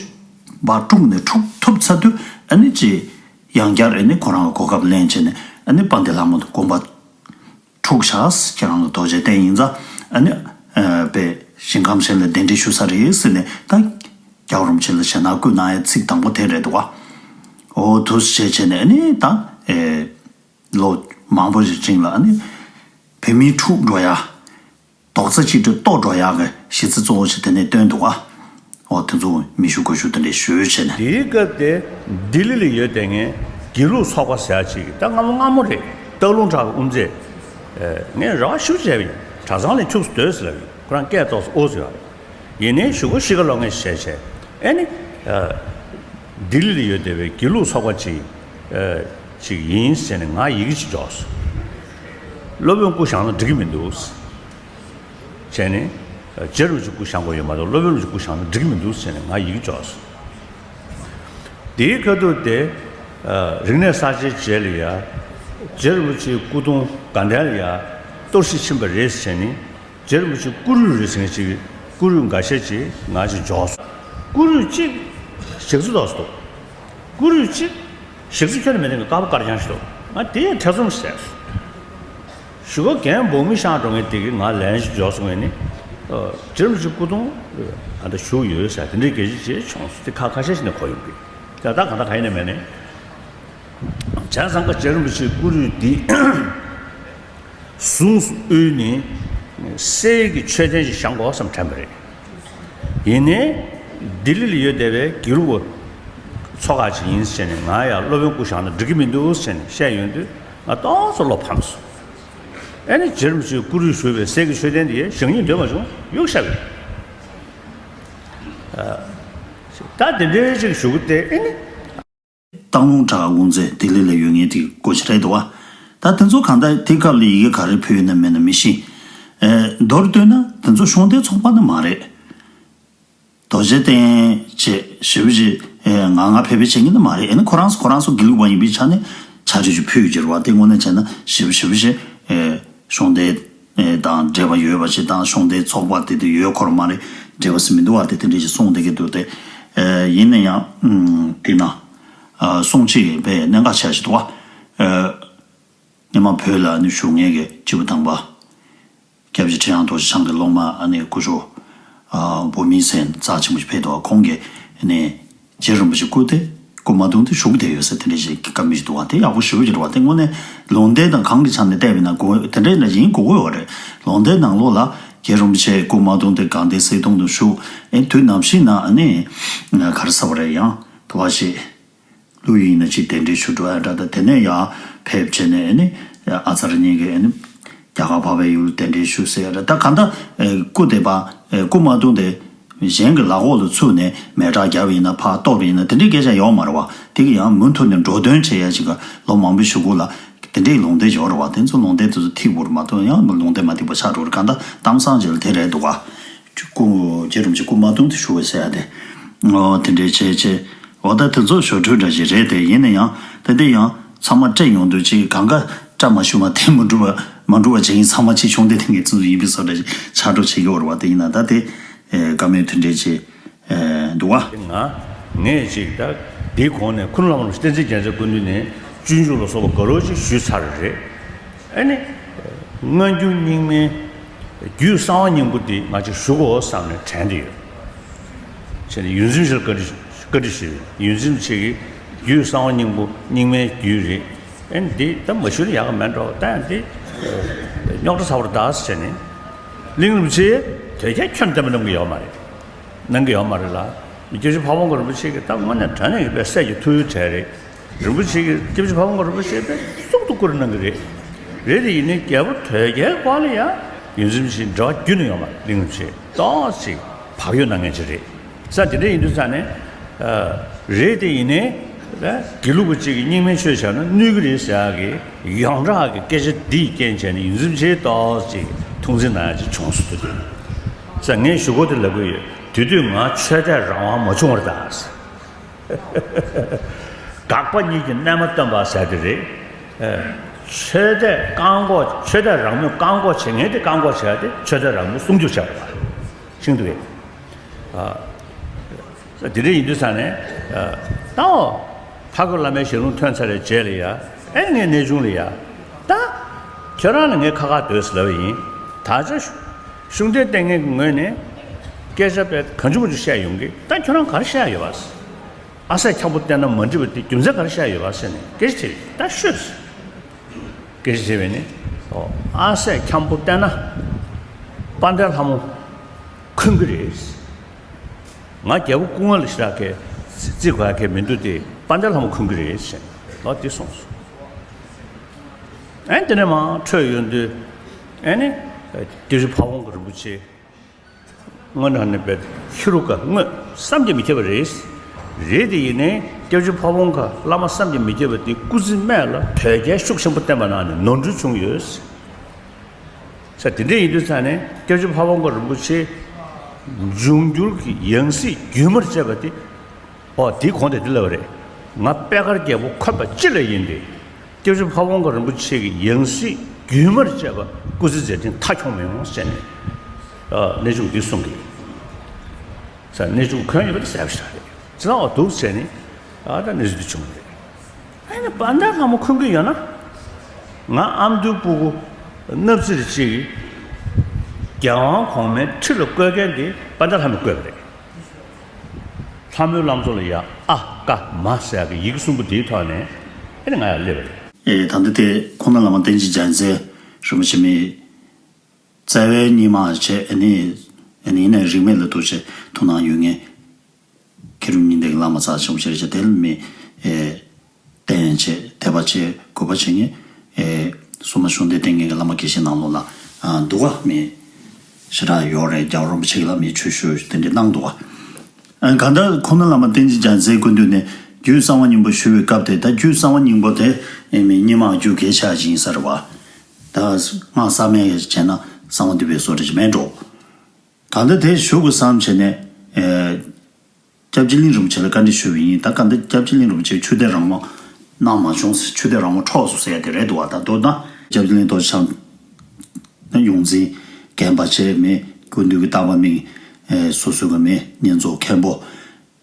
བ་དཀྲུག་ནས་འཁྲུག་ཐུབ་ཚར་དུས་ཨ་ནི་ཅི་ཡང་བསྐྱར་ཨ་ནི་ཁོ་རང་གི་གོ་སྐབས་ལེན་བྱས་ནས་ཨ་ནི་དཔལ་ལྡན་ལྷ་མོ་དང་དགོན་པ། འཁྲུག་བཞག་ཁྱེད་རང་ལ་རྡོ་རྗེ་གདན་ཡིན་ཙང་ཨ་ནི། ཨ། པའི་ཞིང་ཁམས་གཞན་ལ་གདན་འདྲེན་ཞུ་ས་རེད་ཟེར་ནས་ད་རྒྱལ་བ་རིན་པོ་ཆེ་ལ་ཞེད་སྣང་བསྐུལ་གནང་ཡའི་ཚིག་དང་པོ་དེ་རེད་འདུག་བ། འོ་དུ་བྱས་བྱས་ནས་ནི་ད་ཨེ་ལོ་མང་པོ་ཞིག་རིང་ལ་ནི་བོད་མིའི་འཁྲུག་འགྲོ་ཡ། རྡོག་རྩ་གཅིག་ཏུ་གཏོར་འགྲོ་ཡག་གི་གཞི་རྩ་གཙོ་བོ་ཞིག་དེ་ནས་བཏོན་འདུག་ག་འོ་དེ་ཚོ་མི་ཞུ་དགོས་ཞུ་དེ་འདྲས་ཞུས་བྱས་ནས། དེའི་སྐབས་དེ་ལྡི་ལི་ལ་ཡོད་བསྡད་མཁན་དགེ་ལུགས་ཚོགས་པ་ཟེར་ཡག་ཅིག་ད་སྔ་མོ་སྔ་མོ་རེད། སྟག་ལུང་བྲག་གི་དབུ་མཛད། ངས་རེ་བ་ཞུ་བྱས་པ་ཡིན། གྲྭ་ཚང་ལ་ཁྱུགས་སུ་སྡོད་ཟེར་ལབ་ཡིན། ཁོ་རང་སྐད་ཏོག་ཙམ་ཨོ་ཟེར་བ་རེད། ཡིན་ནའི་གཞུག་གུ་གཤིས་ཀ་ལོག་ངེས་བྱས་བྱས་ཨེ་ནི། ལྡི་ལི་ལ་ཡོད་བསྡད་པའི་དགེ་ལུགས་ཚོགས་པ་ཅིག་ཅིག་ཡིན་ཟེར་ནས་ང་ཡི་གེ་ཅིག་འཇོག་སོང་། སློབ་དཔོན་སྐུ་བཞེངས་ན་འགྲིག་གི་མི་འདུག་བྱས་ནས། རྗེ་རིན་པོ་ཆེ་སྐུ་བཞེངས་དགོས་ཡོད་མ་གཏོགས་སློབ་དཔོན་རིན་པོ་ཆེ་སྐུ་བཞེངས་ན་འགྲིག་གི་མི་འདུག་ཟེར་ནས་ང་ཡི་གེ་འཇོག་སོང་། དེའི་ཁ་ཐུག་དེ། རིག་གནས་གསར་བརྗེའི་རྗེས་ལ་ཡ། རྗེ་རིན་པོ་ཆེའི་སྐུ་གདུང་དགའ་ལྡན་ལ་ཡ། གཏོར་བཤིག་ཕྱིན་པ་རེད་ཟེར་ནས། རྗེ་རིན་པོ་ཆེ་སྐུ་རུས་རེད་ཟེར་མཁན་ཅིག་སྐུ་རུས་འགའ་ཤས་ཅིག་ང་ཅིག་འཇོག་སོང་། སྐུ་རུས་གཅིག་ཞག་རྩི་ཏོག་ཙམ་འདུག་སྐུ་རུས་གཅིག་ཞག་རྩི་ཁྱོན་ནས་མེད་མཁན་དཀར་པོ་དཀར་རྐྱང་ཞིག་འདུག་ང་དེ་ཡང་ཐེ་ཚོམ་ཟད་སོང་། གཞུག་གུ་རྒན་འབངས་མི་ཤང་འགྲོ་མཁན་དེ་གིས་ང་ལན་ཞིག་འཇོག་སོང་ངས་ནི། རྗེ་རིན་པོ་ཆེ་སྐུ་གདུང་ཨ་ད་བཞུགས་ཡོད་ཟེར་དེ་འདྲའི་སྐད་ཆ་ཅིག་བྱུང་སོང་། དེ་ཁ་ཁ་ཤས་ཤིག་ནས་གོ་ཡོང་གི། ད་ད་གང་ལྟར་གང་ཡིན་ནས་མེད་ནས། བྱས་ཙང་ཀ་རྗེ་རིན་པོ་ཆེའི་སྐུ་རུས་འདི། གཟུངས་སུ་དབུལ་ནས་གསེར་གྱི་མཆོད་རྟེན་ཞིག་བཞེངས་དགོས་བསམ་དྲན་པ་རེད། ཡིན་ནའི་ལྡི་ལི་ལ་ཡོད་བསྡད་པའི་དགེ་ལུགས་པ་ཚོ་ཁག་ཅིག་ཡིན་ཟེར་ནས་ང་ཡང་སློབ་དཔོན་སྐུ་བཞེངས་ན་འགྲིག་གི་མི་འདུག་ཟེར་ནས་བཤད་ཡོང་དུས་ང་ཏོག་ཙམ་བློ་ཕམ་སོང་། ཨེ་ནི་རྗེ་རིན་པོ་ཆེའི་སྐུ་རུས་བཞུགས་པའི་གསེར་གྱི་མཆོད་རྟེན་དེ་བཞེངས་སྙིང་འདོད་མ་བྱུང་གཡུག་བཞག་པ་ཡིན། ད་དེ་འདྲའི་ཅིག་ཞུ་གི་སྟེ་ཨེ་ནི། སྟག་ལུང་བྲག་དབུ་མཛད་ལྡི་ལི་ལ་ཡོད་མཁན་དེ་སྐུ་ཞབས་རེད་འདུག་བ། ད་དེ་ཚོ་གང་ལྟར་དེ་སྐབས་ལ་ཡི་གེ་ག་རེ་ཕུལ་ཡོད་ན་མེད་ན་མི་ཤེས། ཨེ། མདོར་བསྡུས་ན་དེ་ཚོ་གཞུང་འབྲེལ་ཚོགས་པ་ནི་མ་རེད། རྡོ་རྗེ་གདན་བཅས་ཞེ་པོ་ཅིག་ཨེ་ང་ང་ཕེབས་ཕེབས་བྱེད་མཁན་ནི་མ་རེད། ཨེ་ནི་ཁོ་རང་ཚོ་ཁོ་རང་ཚོ་དགེ་ལུགས་པ་ཡིན་པའི་ཆ་ནས་ཕྱག་བྲིས་ཅིག་ཕུལ་ཡོད་ཀྱི་རེད་བ། དེ་དངོས་གནས་བྱས་ན་ཞེ་པོ་ཞེ་པོ་ཅིག་ཨེ། གཞུང་འབྲེལ་དང་འབྲེལ་བ་ཡོད་པ་ཞིག་དང་གཞུང་འབྲེལ་ཚོགས་པ་དེ་དུ་ཡོད་ཁོ་ར་མ་རེད། འབྲེལ་བ་ཟེར་མི་འདུག་བ། དེ་དེ་འདྲ་ཞིག་གསུངས་བསྡད་ཀྱི་འདུག་སྟེ། ཡིན་ན་ཡང་དེ་ན་གསུང་ཆོས་དཔེ་གནད་འགག་ཆེ་ཞིག་འདུག་བ། སྔོན་མ་བོད་ལ་ནི་བཞུགས་མཁན་གྱི་སྤྱི་བོ་དམ་པ་སྐྱབས་རྗེ་ཁྲི་ཡང་རྡོ་རྗེ་འཆང་གི་སློབ་མ་ཨ་ནི་སྐུ་ཞབས་འབུམ་མིང་སེང་རྩ་ཆེན་པོ་ཞིག་ཕེབས་འདུག་བ། ཁོང་གིས་ནི། རྗེ་རིན་པོ་ཆེ་སྐུ་དེ་སྐུ་མ་གདུང་དེ་བཞུགས་བསྡད་ཡོད་ཟེར་དེ་འདྲ་ཞིག་བཀའ་མོལ་ཞིག་འདུག་བ། དེ་ཡག་པོ་ཞེ་པོ་ཅིག་རེད་བ། དེ་དངོས་གནས་ལུང་བསྟན་དང་གང་གི་ཆ་ནས་བལྟས་པ་ཡིན་ན་གོ་དེ་འདྲ་ཡིན་ན་ཡིན་དགོས་ཀྱི་ཡོད་རེད། ལུང་བསྟན་ནང་ལོགས་ལ་རྗེ་རིན་པོ་ཆེ་སྐུ་མ་གདུང་དེ་དགའ་ལྡན་གསེར་གདུང་དུ་བཞུགས། ཨེ་དུས་ནམ་ཞིག་ན་ཨ་ནི་ག་རེ་ཟེར་བ་རེད། ཡང་དུ་བ་ཞིག་ཀླུ་ཡིན་ན་ཅིག་གདན་འདྲེན་ཞུ་འགྲོ་ཡ་འདྲ། ད་དེ་ནས་ཡར་ཕེབས་བྱས་ནས་ཨ་ནི་ཨ་ཙར་གཉིས་ཀྱི་ཨ་ནི་རྒྱ་གར་འཕགས་པའི་ཡུལ་གདན་འདྲེན་ཞུ་ཟེར་ཡ་འདྲ། ད་གང་ལྟར་སྐུ་དེ་པ་སྐུ་མ་གདུང་དེ། གཞན་གྱི་ལག་འོག་ལ་ཚུད་ནས་མེ་སྲེག་བརྒྱབ་ཡིན་ན་ཕར་གཏོར་ཡིན་ན་དེ་འདྲའི་སྐད་ཆ་ཡོད་མ་རེད་བ། དེ་གི་ཡང་མུ་མཐུད་ནས་འགྲོ་དོན་བྱེད་ཡ་ཅིག་ག་ལོ་མང་པོའི་གཞུག་གུ་ལ་དེ་འདྲའི་ལུང་བསྟན་ཡོད་རེད་བ། དེ་ཚོ་ལུང་བསྟན་དེ་ཚོ་ཐིག་པོ་རེད་མ་གཏོགས་ཡང་ལུང་བསྟན་མ་ཐིག་པ་ཆགས་འགྲོ་རེད། གང་ལྟར་གཏམ་བཟང་ཅིག་ལ་དེ་རེད་འདུག་ག་སྐུ་རྗེ་རིན་པོ་ཆེ་སྐུ་མ་གདུང་དེ་ཞུ་བ་ཟེར་ཡ་དེ། ཨོ་དེ་འདྲའི་བྱས་བྱས་འོ་ད་དེ་ཚོ་ཞོར་འཕྲོས་འདྲ་ཞིག་རེད་དེ། ཡིན་ན་ཡང་དེ་འདྲ་ཡང་། ཚང་མ་སྤྲད་ཡོང་དུས་ཅིག་གང་ག་བཀྲ་མ་ཤིས་པ་དེ་མ་འགྲུབ་པ་མ་འགྲུབ་པ་བྱེད་མཁན་ཚང་མ་ཅིག་བྱུང་སྟེ་དེ་ངས་ཚུར་ཡིན་པའི་བཟོ་འདྲ་ཞིག་ཆགས་འགྲོ་བྱེད་ཀྱི་ཡོད་རེད་བ། དེ་ཡིན་ན་ད་དེ་བཀའ་མོལ་དེ་འདྲས་ཅིག་འདུག་བ། ང་ངས་ཅིག་ད་དེའི་གོང་ནས་ཁུ་ནུ་བླ་མ་བསྟན་འཛིན་རྒྱལ་མཚན་སྐུ་མདུན་ནས་སྤྱོད་འཇུག་ལ་སོགས་པ་དགའ་ལོ་ཅིག་ཞུས་ཚར་རེད། ཨ་ནི་སྔ་འགྱུར་རྙིང་མའི་རྒྱུད་གསང་བ་སྙིང་པོ་འདི་ང་ཅིག་ཞུ་དགོས་བསམ་ནས་དྲན་བསྡད་ཡོད། བྱས་ནས་ཡོངས་འཛིན་ཆེ་ལ་བཀའ་འདྲི་བཀའ་འདྲི་ཞུས། ཡོངས་འཛིན་ཆེ་གིས་རྒྱུད་གསང་བ་སྙིང་པོ་རྙིང་མའི་རྒྱུད་རེད། ཨེ་འདི་ད་མ་ཞུ་ན་ཡག་ག་མེད་འགྲོ། ད་ཡང་འདི་རྙོག་དྲ་ཚ་བོར་གདའ་ཟེར་བྱས་ནས་གླིང་རིན་པོ་ཆེ་དོལ་རྒྱལ་ཁྱོན་བསྟན་པ་གནང་གི་ཡོད་མ་རེད། གནང་གི་ཡོད་མ་རེད་ལ། སྐྱབས་རྗེ་ཕ་བོང་ཁ་རིན་པོ་ཆེ་གིས་ད་དངོས་གནས་དྲང་གནས་ཀྱི་དཔེ་སྲས་ཀྱི་ཐུགས་ཡོད་གྲས་རེད། རིན་པོ་ཆེ་གིས་སྐྱབས་རྗེ་ཕ་བོང་ཁ་རིན་པོ་ཆེ་དཔེ་གསུང་དུ་བཀུར་གནང་གི་རེད། རེད་དེ་ཡིན་ནའི་རྒྱལ་པོ་དོལ་རྒྱལ་སྐོར་ལ་ཡང་ཡོངས་འཛིན་ཆེ་འབྲེལ་བ་རྒྱུན་ནས་ཡོད་མ་རེད། གླིང་རིན་པོ་ཆེ་ཏོག་ཙམ་བག་ཡོད་གནང་མཁན་ཅིག་རེད། ས་དེ་འདྲ་ཡིན་དུས་ས་ནས། རེད་དེ་ཡིན་ནའི། དགེ་ལུགས་པ་གཅིག་གིས་རྙིང་མའི་ཆོས་བྱས་ན་གནོད་ཀྱི་རེད་ཟེར་ཡག་གི་ཡོངས་གྲགས་ཀྱི་སྐད་ཆ་འདིས་རྐྱེན་བྱས་ནས་ཡོངས་འཛིན་ཆེ་ཏོག་ཙམ་ཐུགས་འཛིན་གནང་ཡག་ཅིག་བྱུང་སོང་། དེ་དུས་ས་ངས་ཞུ་སྒོ་དེ་ལབ་གི་ཡོད། དེ་དུས་ང་ཆོས་དད་རང་དབང་མ་བྱུང་བར་གདའ། དགག་པ་གཉིས་ཀྱི་རྣལ་མ་སྟོན་པ་ཟེར་དེ་རེད། ཆོས་དད་བཀག་འགོག་ཆོས་དད་རང་མོས་བཀག་འགོག་བྱེད་མཁན་དེ་བཀག་འགོག་བྱེད་ཡ་དེ་ཆོས་དད་རང་མོས་སྲུང་སྐྱོབ་བྱས་པ་རེད། ཤེས་འདུག་གས། དེ་འདྲ་ཡིན་དུས་ས་ནས། ད་འོ། ཕ་གི་བླ་མའི་ཞལ་ལུང་ཐོན་ཚར་བའི་རྗེས་ལ་ཡ། ཨེ་ངའི་གནས་ཆུང་ལ་ཡ། ད། ཁྱོད་རང་ལ་ངས་ཁ་ཁ་སྡོད་ཟེར་ལབ་པ་ཡིན། ད་ཆ། ཤུགས་ལྡན་ལྟས་ངན་གྱི་ངོས་ནས་སྐད་ཆ་དཔེ་གང་བྱུང་མང་བྱུང་བཤད་ཡོང་གི། ད་ཁྱོད་རང་ག་རེ་བཤད་ཡོད་པ། ཨ་སྲས་འཁྱམ་པོ་བསྟེན་ན་མ་འགྲིག་པ་དེ་རྒྱུ་མཚན་ག་རེ་བཤད་ཡོད་པ་ཟེར་ནས་སྐད་ཆ་དྲིས། ད་ཤོད། སྐད་ཆ་དྲིས་པས་ནི། ཨོ། ཨ་སྲས་འཁྱམ་པོ་བསྟེན་ན་དཔལ་ལྡན་ལྷ་མོ་འཁོན་གྱི་རེད། ང་རྒྱལ་པོ་སྐུ་ངོ་ལ་ཞེ་དྲག་གི་བརྩི་དགོས་ཡ་གི་མི་འདུག་སྟེ་དཔལ་ལྡན་ལྷ་མོ་འཁོན་གྱི་རེད་ཟེར་ནས་ལོ་དེ་གསུངས་སོང་། ཨེ་དེ་ནས་མར་འཕྲོས་ཡོང་དུས། ཨེ་ནི། སྐྱབས་རྗེ་ཕ་བོང་ཁ་རིན་པོ་ཆེ། དངོས་གནས་ནས་པའི་ཧེ་རུ་ཀ་དངོས་བསམ་གྱིས་མི་ཁྱབ་པ་རེད། རེད་དེ་ཡིན་ནའི་སྐྱབས་རྗེ་ཕ་བོང་ཁ་བླ་མ་བསམ་གྱིས་མི་ཁྱབ་པ་དེ་སྐུ་ཚེ་སྨད་ལ་དོལ་རྒྱལ་ཤུགས་ཆེན་པོ་བསྟེན་པ་ནང་ནས་ནོར་འཁྲུལ་བྱུང་ཡོད། ས་དེ་འདྲ་ཡིན་དུས་ཙང་ནས་སྐྱབས་རྗེ་ཕ་བོང་ཁ་རིན་པོ་ཆེ་འབྱུང་འགྱུར་གྱི་ཡང་སྲིད་རྒྱུན་མར་བཅད་པ་དེ། ཨོ། དེའི་གོང་དེ་འདི་ལབ་པ་རེད། ང་པད་དཀར་རྒྱལ་པོ་འཁོད་པ་ཅི་ལ་ཡིན་ཏེ། སྐྱབས་རྗེ་ཕ་བོང་ཁ་རིན་པོ་ཆེ་གི་ཡང་སྲིད་རྒྱུན་མར་བཅད་པ་སྐུ་ཚེ་མཛད་འཕྲིན་མཐའ་འཁྱོངས་མི་ཡོང་ཟེར་ནས། ཨ། གནས་ཆུང་འདི་གསུང་གི། ས་གནས་ཆུང་འཁོན་ཡོད་པ་དེ་ཟེར་བ་ཞིག་རེད། ཅི་ལ་འོ་འདུག་ཟེར་ནས། ཨ། ད་གནས་ཚུལ་འདི་བྱུང་རེད། ཨ་ནི་དཔལ་ལྡན་ལྷ་མོ་འཁོན་གྱི་ཡོད་ན། ང་ཨ་མདོའི་སྤུ་གུ་སྣབས་རྩེར་གཅིག་གིས་རྒྱལ་དབང་གོང་མའི་ཁྲི་ལ་བཀོད་མཁན་དེ་དཔལ་ལྡན་ལྷ་མོས་བཀོད་པ་རེད། ལྷ་མོའི་བླ་མཚོ་ལ་ཡ་ཨ་ཀ་མ་ཟེར་ཡག་གི་ཡི་གེ་གསུམ་པོ་འདིའི་ཐོག་ནས་ཨེ་ནི་ང་ཡར་སླེབས་པ་རེད། ཨེ། ད་ལྟ་དེ་ཁོང་རྣམ་བླ་མ་བསྟན་འཛིན་རྒྱལ་མཚན་རིན་པོ་ཆེ་མི་རྩ་བའི་རྙིང་མ་བྱས། ཨེ་ནི་ཨེ་ནི་ཡིན་ནའི་རིས་མེད་ལ་གཏུགས་བྱས་ཐུགས་སྣང་ཡོད་མཁན། མཁས་གྲུབ་གཉིས་ལྡན་གྱི་བླ་མ་རྩ་ཆེན་པོ་ཞིག་རེད་བྱས། དེ་ལ་མི་ཨེ་བསྟེན་བྱས་དད་པ་བྱས་གུས་པ་བྱེད་མཁན། ཨེ། སྲུང་མ་གཞུང་འདི་བསྟེན་མཁན་གྱི་བླ་མ་དགེ་བཤེས་ནང་ལོགས་ལ། ཨ། འདུག་ག་མི་ཞེ་དྲག་ཡོད་རེད། རྒྱལ་བ་རིན་པོ་ཆེ་གི་ལ་མི་ཆོས་ཞུ་དེ་འདྲ་གནང་འདུག་ག་ཨ། གང་ལྟར་ཁོང་རྣམ་བླ་མ་བསྟན་འཛིན་རྒྱལ་མཚན་སྐུ་མདུན་ནས་རྒྱུད་གསང་བ་སྙིང་པོ་ཞུ་བའི་སྐབས་དེ། ད་རྒྱུད་གསང་བ་སྙིང་པོ་དེ་ཨེ་མི་རྙིང་མ་རྒྱུད་གལ་ཆེ་ཡིན་ས་རེད་བ། ད་སྔགས་གསར་མའི་བྱས་ན་གསང་བ་འདུས་པའི་བཟོ་འདྲ་ཞིག་མེད་འགྲོ། གང་ལྟར་དེ་ཞུ་དགོས་བསམ་བྱས་ནས། ཨེ། སྐྱབས་རྗེ་གླིང་རིན་པོ་ཆེ་ལ་བཀའ་འདྲི་ཞུས་པ་ཡིན། ད་ག་འདི་སྐྱབས་རྗེ་གླིང་རིན་པོ་ཆེས་ཆོས་དད་རང་དབང་གནང་མ་བྱུང་ཟེར། ཆོས་དད་རང་དབང་འཕྲོག་སོང་ཟེར་ཡ་དེ་རེད་འདུག་བ། ད་མདོར་ན་སྐྱབས་རྗེ་གླིང་རྡོ་རྗེ་འཆང་ཡོངས་འཛིན་རྒན་པ་བྱས། མི་སྐུ་མདུན་གྱི་བསྟན་པ་མི་སོ་སོ་གི་མི་བསྙེན་རྫོགས་མཁན་པོ།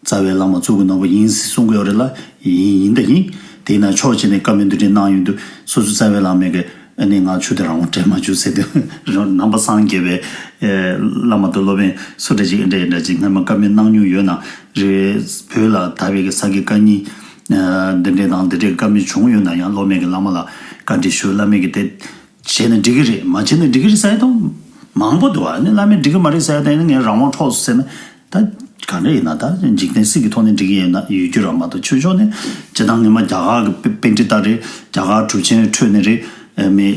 རྩ་བའི་བླ་མ་གཙུག་གི་ནོར་བུ་ཡིན་ཟེར་གསུང་གི་ཡོད་རེད་ལ། ཡིན། ཡིན་ད་ཡིན། དེས་ན་ཕྱོགས་གཅིག་ནས་བཀའ་མོལ་འདི་འདྲ་གནང་ཡོང་དུས། སོ་སོ་རྩ་བའི་བླ་མའི་གི་ཨ་ནི་ང་ཆོས་དད་རང་དབང་སྤྲད་མ་བཅུག་ཟེར་དུས། རང་ནང་པ་སངས་རྒྱས་པའི་ཨེ་བླ་མ་དང་སློབ་དཔོན་སུ་འདྲ་ཅིག་འདྲ་འདྲ་ཅིག་སྔོན་མ་བཀའ་མོལ་གནང་མྱོང་ཡོད་ན་རེད། བོད་ལ་དར་བའི་གི་ས་དགེ་བཀའ་རྙིང་ཨ་འདི་འདྲ་དང་འདི་འདྲའི་བཀའ་མོལ་བྱུང་ཡོད་ན་ཡང་། སློབ་མའི་གི་བླ་མ་ལ་བཀའ་འདྲི་ཞུ། བླ་མའི་གི་དེ་བྱས་ན་འགྲིག་གི་རེད། མ་བྱས་ན་འགྲིག་གི་རེད་ཟེར་ཡ་དང་མང་པོ་འདུག་བ། ཨ་ནི་བླ་མས་འགྲིག་གི་མ་རེད་ཟེར་ཡ་དང་། ཨ་ནི་ངས་རང་དབང་འཕྲོག་སོང་ཟེར་ན། ད་ག་འདྲ་ཡིན་ན་ད་འཇིག་རྟེན་སྲིད་ཀྱི་ཐོག་ནས་འགྲིག་གི་ཡོད་ན་ཡོད་རྒྱུ་རང་མ་གཏོགས། ཆོས་ཕྱོགས་ནས་སྤྱིར་བཏང་སྔོན་མ་རྒྱ་གར་གྱི་པཎྜི་ཏ་རེད། རྒྱ་གར་གྲུབ་ཆེན་ཁྲོད་ནས་རེད། ཨེ་མི་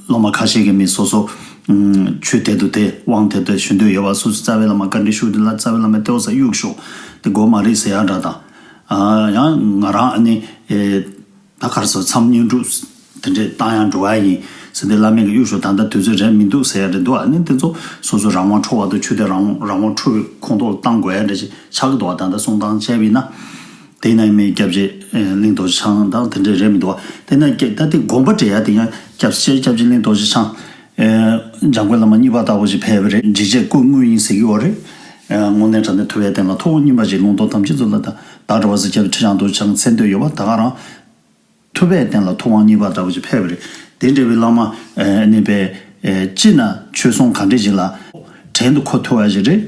སློབ་མ་ཁ་ཤས་ཀྱིས་མི་སོ་སོ་ཨུམ་ཆོས་དད་དུ་དེ་དབང་དེ་དེ་ཞུ་འདོད་ཡོད་པ། སོ་སོ་རྩ་བའི་བླ་མ་བཀའ་འདྲི་ཞུ་དུས་ལ་རྩ་བའི་བླ་མས་ལྟེ་བ་ས་གཡུག་ཤོག་དེ་དགོས་མ་རེད་ཟེར་ཡ་འདྲ་དང་། ཨ་ཡང་ང་རང་ཨ་ནི་ཨེ། ད་ག་རེ་ཟེར། མཚམས་བསྙེན་སྒྲུབ་དེ་འདྲས་བཏང་ཡང་འགྲོ་བ་ཡིན་ཟེར་ཏེ་བླ་མས་གི་གཡུག་ཞོག་ད་ལྟ་དུས་ཚོད་རན་མི་འདུག་ཟེར་ཡ་རེད་འདུག་ཨ་ནི་དེ་ཚོ་སོ་སོ་རང་དབང་འཕྲོག་པ་དང་ཆོས་དད་རང་རང་དབང་འཕྲོག་པའི་ཁོངས་གཏོགས་ལ་བཏང་དགོས་ཡ་འདྲ་ཞིག་ཆགས་ཀྱི་འདུག་བ། ད་ལྟ་གསུང་སྟངས་བྱས་པ་ཡིན་ན། དེ་ཡིན་ན་ཡིན་མིན་སྐྱབས་རྗེ་གླིང་རྡོ་རྗེ་འཆང་དང་དེ་འདྲས་རེད་མི་འདུག་བ། དེ་ན་སྐྱ་ད་ལྟའི་དགོངས་པ་འགྲེལ་ཡ་དེ་ཡང་སྐྱབས་རྗེ་སྐྱབས་རྗེ་གླིང་རྡོ་རྗེ་འཆང་། ཨེ། འཇམ་མགོན་བླ་མ་གཉིས་པ་ལྟ་བུ་ཞིག་ཕེབས་པ་རེད། འཇིགས་བྱེད་སྐུ་དངོས་ཡིན་ཟེར་གྱི་ཡོད་རེད། ཨེ། དངོས་གནས་དྲང་གནས་ཐུབ་པའི་བསྟན་ལ་ཐུབ་དབང་གཉིས་པ་ཞིག། ལུང་རྟོགས་དམ་ཆོས་མཛོད་ལ་ད་བདག་འདྲ་བ་ཟེར་སྐྱབས་ཁྲི་བྱང་རྡོ་རྗེ་འཆང་མཚན་བསྟོད་ཡོད་པ། ད་ག་རང་ཐུབ་པའི་བསྟན་ལ་ཐུབ་དབང་གཉིས་པ་འདྲ་བོ་ཞིག་ཕེབས་པ་རེད། དེ་འདྲ་བའི་བླ་མ་ཨེ་ནི་པའི་ཨེ་སྤྱི་ན་ཆོས་སྲུང་ག་འདྲ་ཞིག་ལ་བྲན་དུ་འཁོལ་ཐུབ་པ་ཞིག་རེད།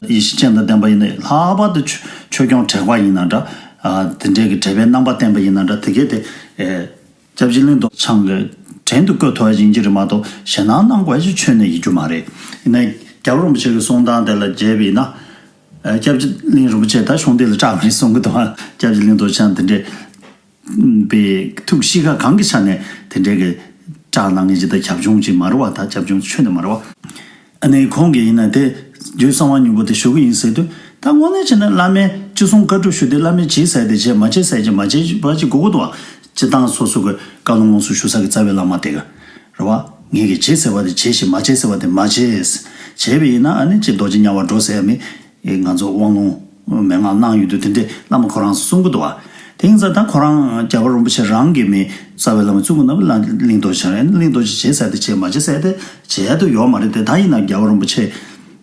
ཡེ་ཤེས་སྤྱན་དང་ལྡན་པ་ཡིན་ན། ལྷག་པར་དུ་ཆོས་ཆོས་སྐྱོང་དྲེགས་པ་ཡིན་ན་འདྲ། ཨ་དེ་འདྲའི་གི་དྲེགས་པའི་རྣམ་པ་བསྟན་པ་ཡིན་ན་འདྲ། དེ་གས་དེ་ཨེ་སྐྱབས་རྗེ་གླིང་རྡོ་རྗེ་འཆང་གིས་བྲན་དུ་བཀོལ་ཐུབ་པ་ཞིག་ཡིན་གྱི་རེད་མ་གཏོགས་ཞེད་སྣང་གནང་དགོས་ཞིག་ཁྱོན་ནས་ཡིན་རྒྱུ་མ་རེད། ཡིན་ན་རྒྱལ་བ་རིན་པོ་ཆེ་གི་གསུང་སྟངས་དེ་ལ་མཇལ་བ་ཡིན་ན། ཨ་སྐྱབས་རྗེ་གླིང་རིན་པོ་ཆེ་ད་གཞུང་འདི་ལ་སྐྲག་མ་རེད་གསུང་གི་འདུག་ཨ་སྐྱབས་རྗེ་གླིང་རྡོ་རྗེ་འཆང་དེ་འདྲའི་པའི་ཐུགས་གཤིས་ཀ་གང་གི་ཆ་ནས་དེ་འདྲའི་གི་སྐྲག་གནང་མཁན་ཅིག་ད་རྒྱབ་ལྗོངས་ཅིག་མ་རེད་བ། ད་རྒྱབ་ལྗོངས་ཁྱོན་ནས་མ་རེད་བ། ཨ་ནི་ཁོང་གིས་ཡིན་ན་དེ་རྒྱུད་གསང་བ་སྙིང་པོ་དེ་ཞུ་གི་ཡིན་ཟེར་དུས། ད་དངོས་གནས་བྱས་ན་བླ་མས་ཅི་གསུང་བཀའ་སྒྲུབ་ཞུ་དུས་བླ་མས་བྱེད་ཟེར་དེ་བྱེད། མ་བྱེད་ཟེར་བྱེད། མ་བྱེད་པ་ཅིག་དགོས་ཀྱི་འདུག་བ། སྤྱིར་བཏང་སོ་སོ་གི་བཀའ་སློབ་ལམ་སང་ཞུ་ས་གི་རྩ་བའི་བླ་མ་དེ་ག་རེད་བ། ངས་གི་བྱེད་ཟེར་བ་དེ་བྱེད་ཞིག་མ་བྱེད་ཟེར་བ་དེ་མ་བྱེད། བྱས་པ་ཡིན་ན་ཨ་ནི་ཅིག་རྡོ་རྗེ་དམྱལ་བར་འགྲོ་ཟེར་ཡ་མི། ཨེ་ང་ཚོ་དབང་ལུང་མན་ངག་གནང་ཡོད་དུས་དེ་འདྲས་བླ་མ་ཁོ་རང་ཚོ་གསུང་གི་འདུག་བ། དེ་ཡིན་ཙང་ད་ཁོ་རང་རྒྱལ་བ་རིན་པོ་ཆེ་རང་གི་མི་རྩ་བའི་བླ་མ་གཙུག་གི་ན་བུ་གླིང་རྡོ་རྗེ་རེད། གླིང་རྡོ་རྗེ་བྱེད་ཟེར་དེ་བྱེད། མ་བྱེད་ཟེར་དེ་བྱེད་ཡ་དུ་ཡོད་མ་རེད་དེ། ད་ཡིན་ན་རྒྱལ་བ་རིན་པོ་ཆེ་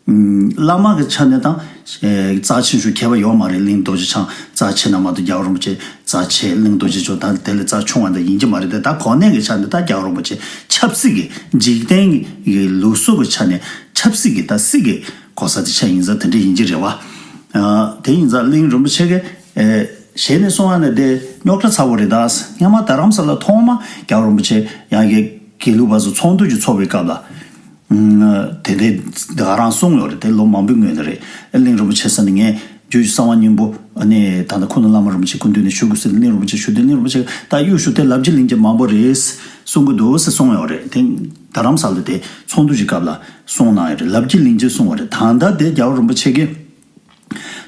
བླ་མ་གི་ཆ་ནས་དང་རྩ་ཆེན་ཤོས་ཁྱད་པར་ཡོད་མ་རེད། གླིང་རྡོ་རྗེ་འཆང་རྩ་ཆེ་ན་མ་གཏོགས་རྒྱལ་བ་རིན་པོ་ཆེ་རྩ་ཆེ། གླིང་རྡོ་རྗེ་མཆོག་ད་དེ་ལས་རྩ་ཆུང་བ་འདི་ཡིན་གྱི་མ་རེད་དེ། ད་གོ་གནས་ཀྱི་ཆ་ནས་ད་རྒྱལ་བ་རིན་པོ་ཆེ་ཆབ་སྲིད་ཀྱི་འཇིག་རྟེན་གྱི་ལུགས་སྲོལ་གྱི་ཆ་ནས་ཆབ་སྲིད་ཀྱི་ད་སྲིད་ཀྱི་གོ་ས་དེ་ཆ་ཡིན་ཙང་དེ་འདྲ་ཡིན་གྱི་རེད་བ། དེ་ཡིན་ཙང་གླིང་རིན་པོ་ཆེ་གི་ཨེ། ཞལ་ནས་གསུང་ཡ་ནི་དེ་རྙོག་དྲ་ཚ་བོ་རེད་ད། སྔོན་མ་རྡ་རམ་ས་ལ་ཐོག་མ་རྒྱལ་བ་རིན་པོ་ཆེ་ཡང་གི་དགེ་ལུགས་པ་ཚོ་ཚོགས་འདུ་ཅིག་ཚོགས་པའི་སྐབས་ལ། ཨུམ། དེ་འདྲའི་ད་ག་རང་གསུངས་ཡོད་རེད། དེ་ལོ་མང་པོའི་སྔོན་དུ་རེད། ཨ་གླིང་རིན་པོ་ཆེ་ས་ནས་ངས་རྒྱུད་གསང་བ་སྙིང་པོ་ཨ་ནི་ད་ལྟ་ཁུངས་ལུང་བླ་མ་རིན་པོ་ཆེ་སྐུ་མདུན་ནས་ཞུ་དགོས་ཟེར་ནས་གླིང་རིན་པོ་ཆེ་ཞུ་དུས་གླིང་རིན་པོ་ཆེ་ད་གཡུ་ཞོ་དེ་ལབ་རྒྱུ་གླེང་རྒྱུ་མང་པོ་རེད་གསུང་གི་འདུག་ཟེར་གསུངས་ཡོད་རེད། དེ་རྡ་རམ་ས་ལ་དེ་ཚོགས་འདུ་ཞིག་སྐབས་ལ་གསུངས་གནང་ཡོད་རེད། ལབ་རྒྱུ་གླེང་རྒྱུ་གསུངས་པ་རེད། ད་ལྟ་དེ་རྒྱལ་བ་རིན་པོ་ཆེ་གིས།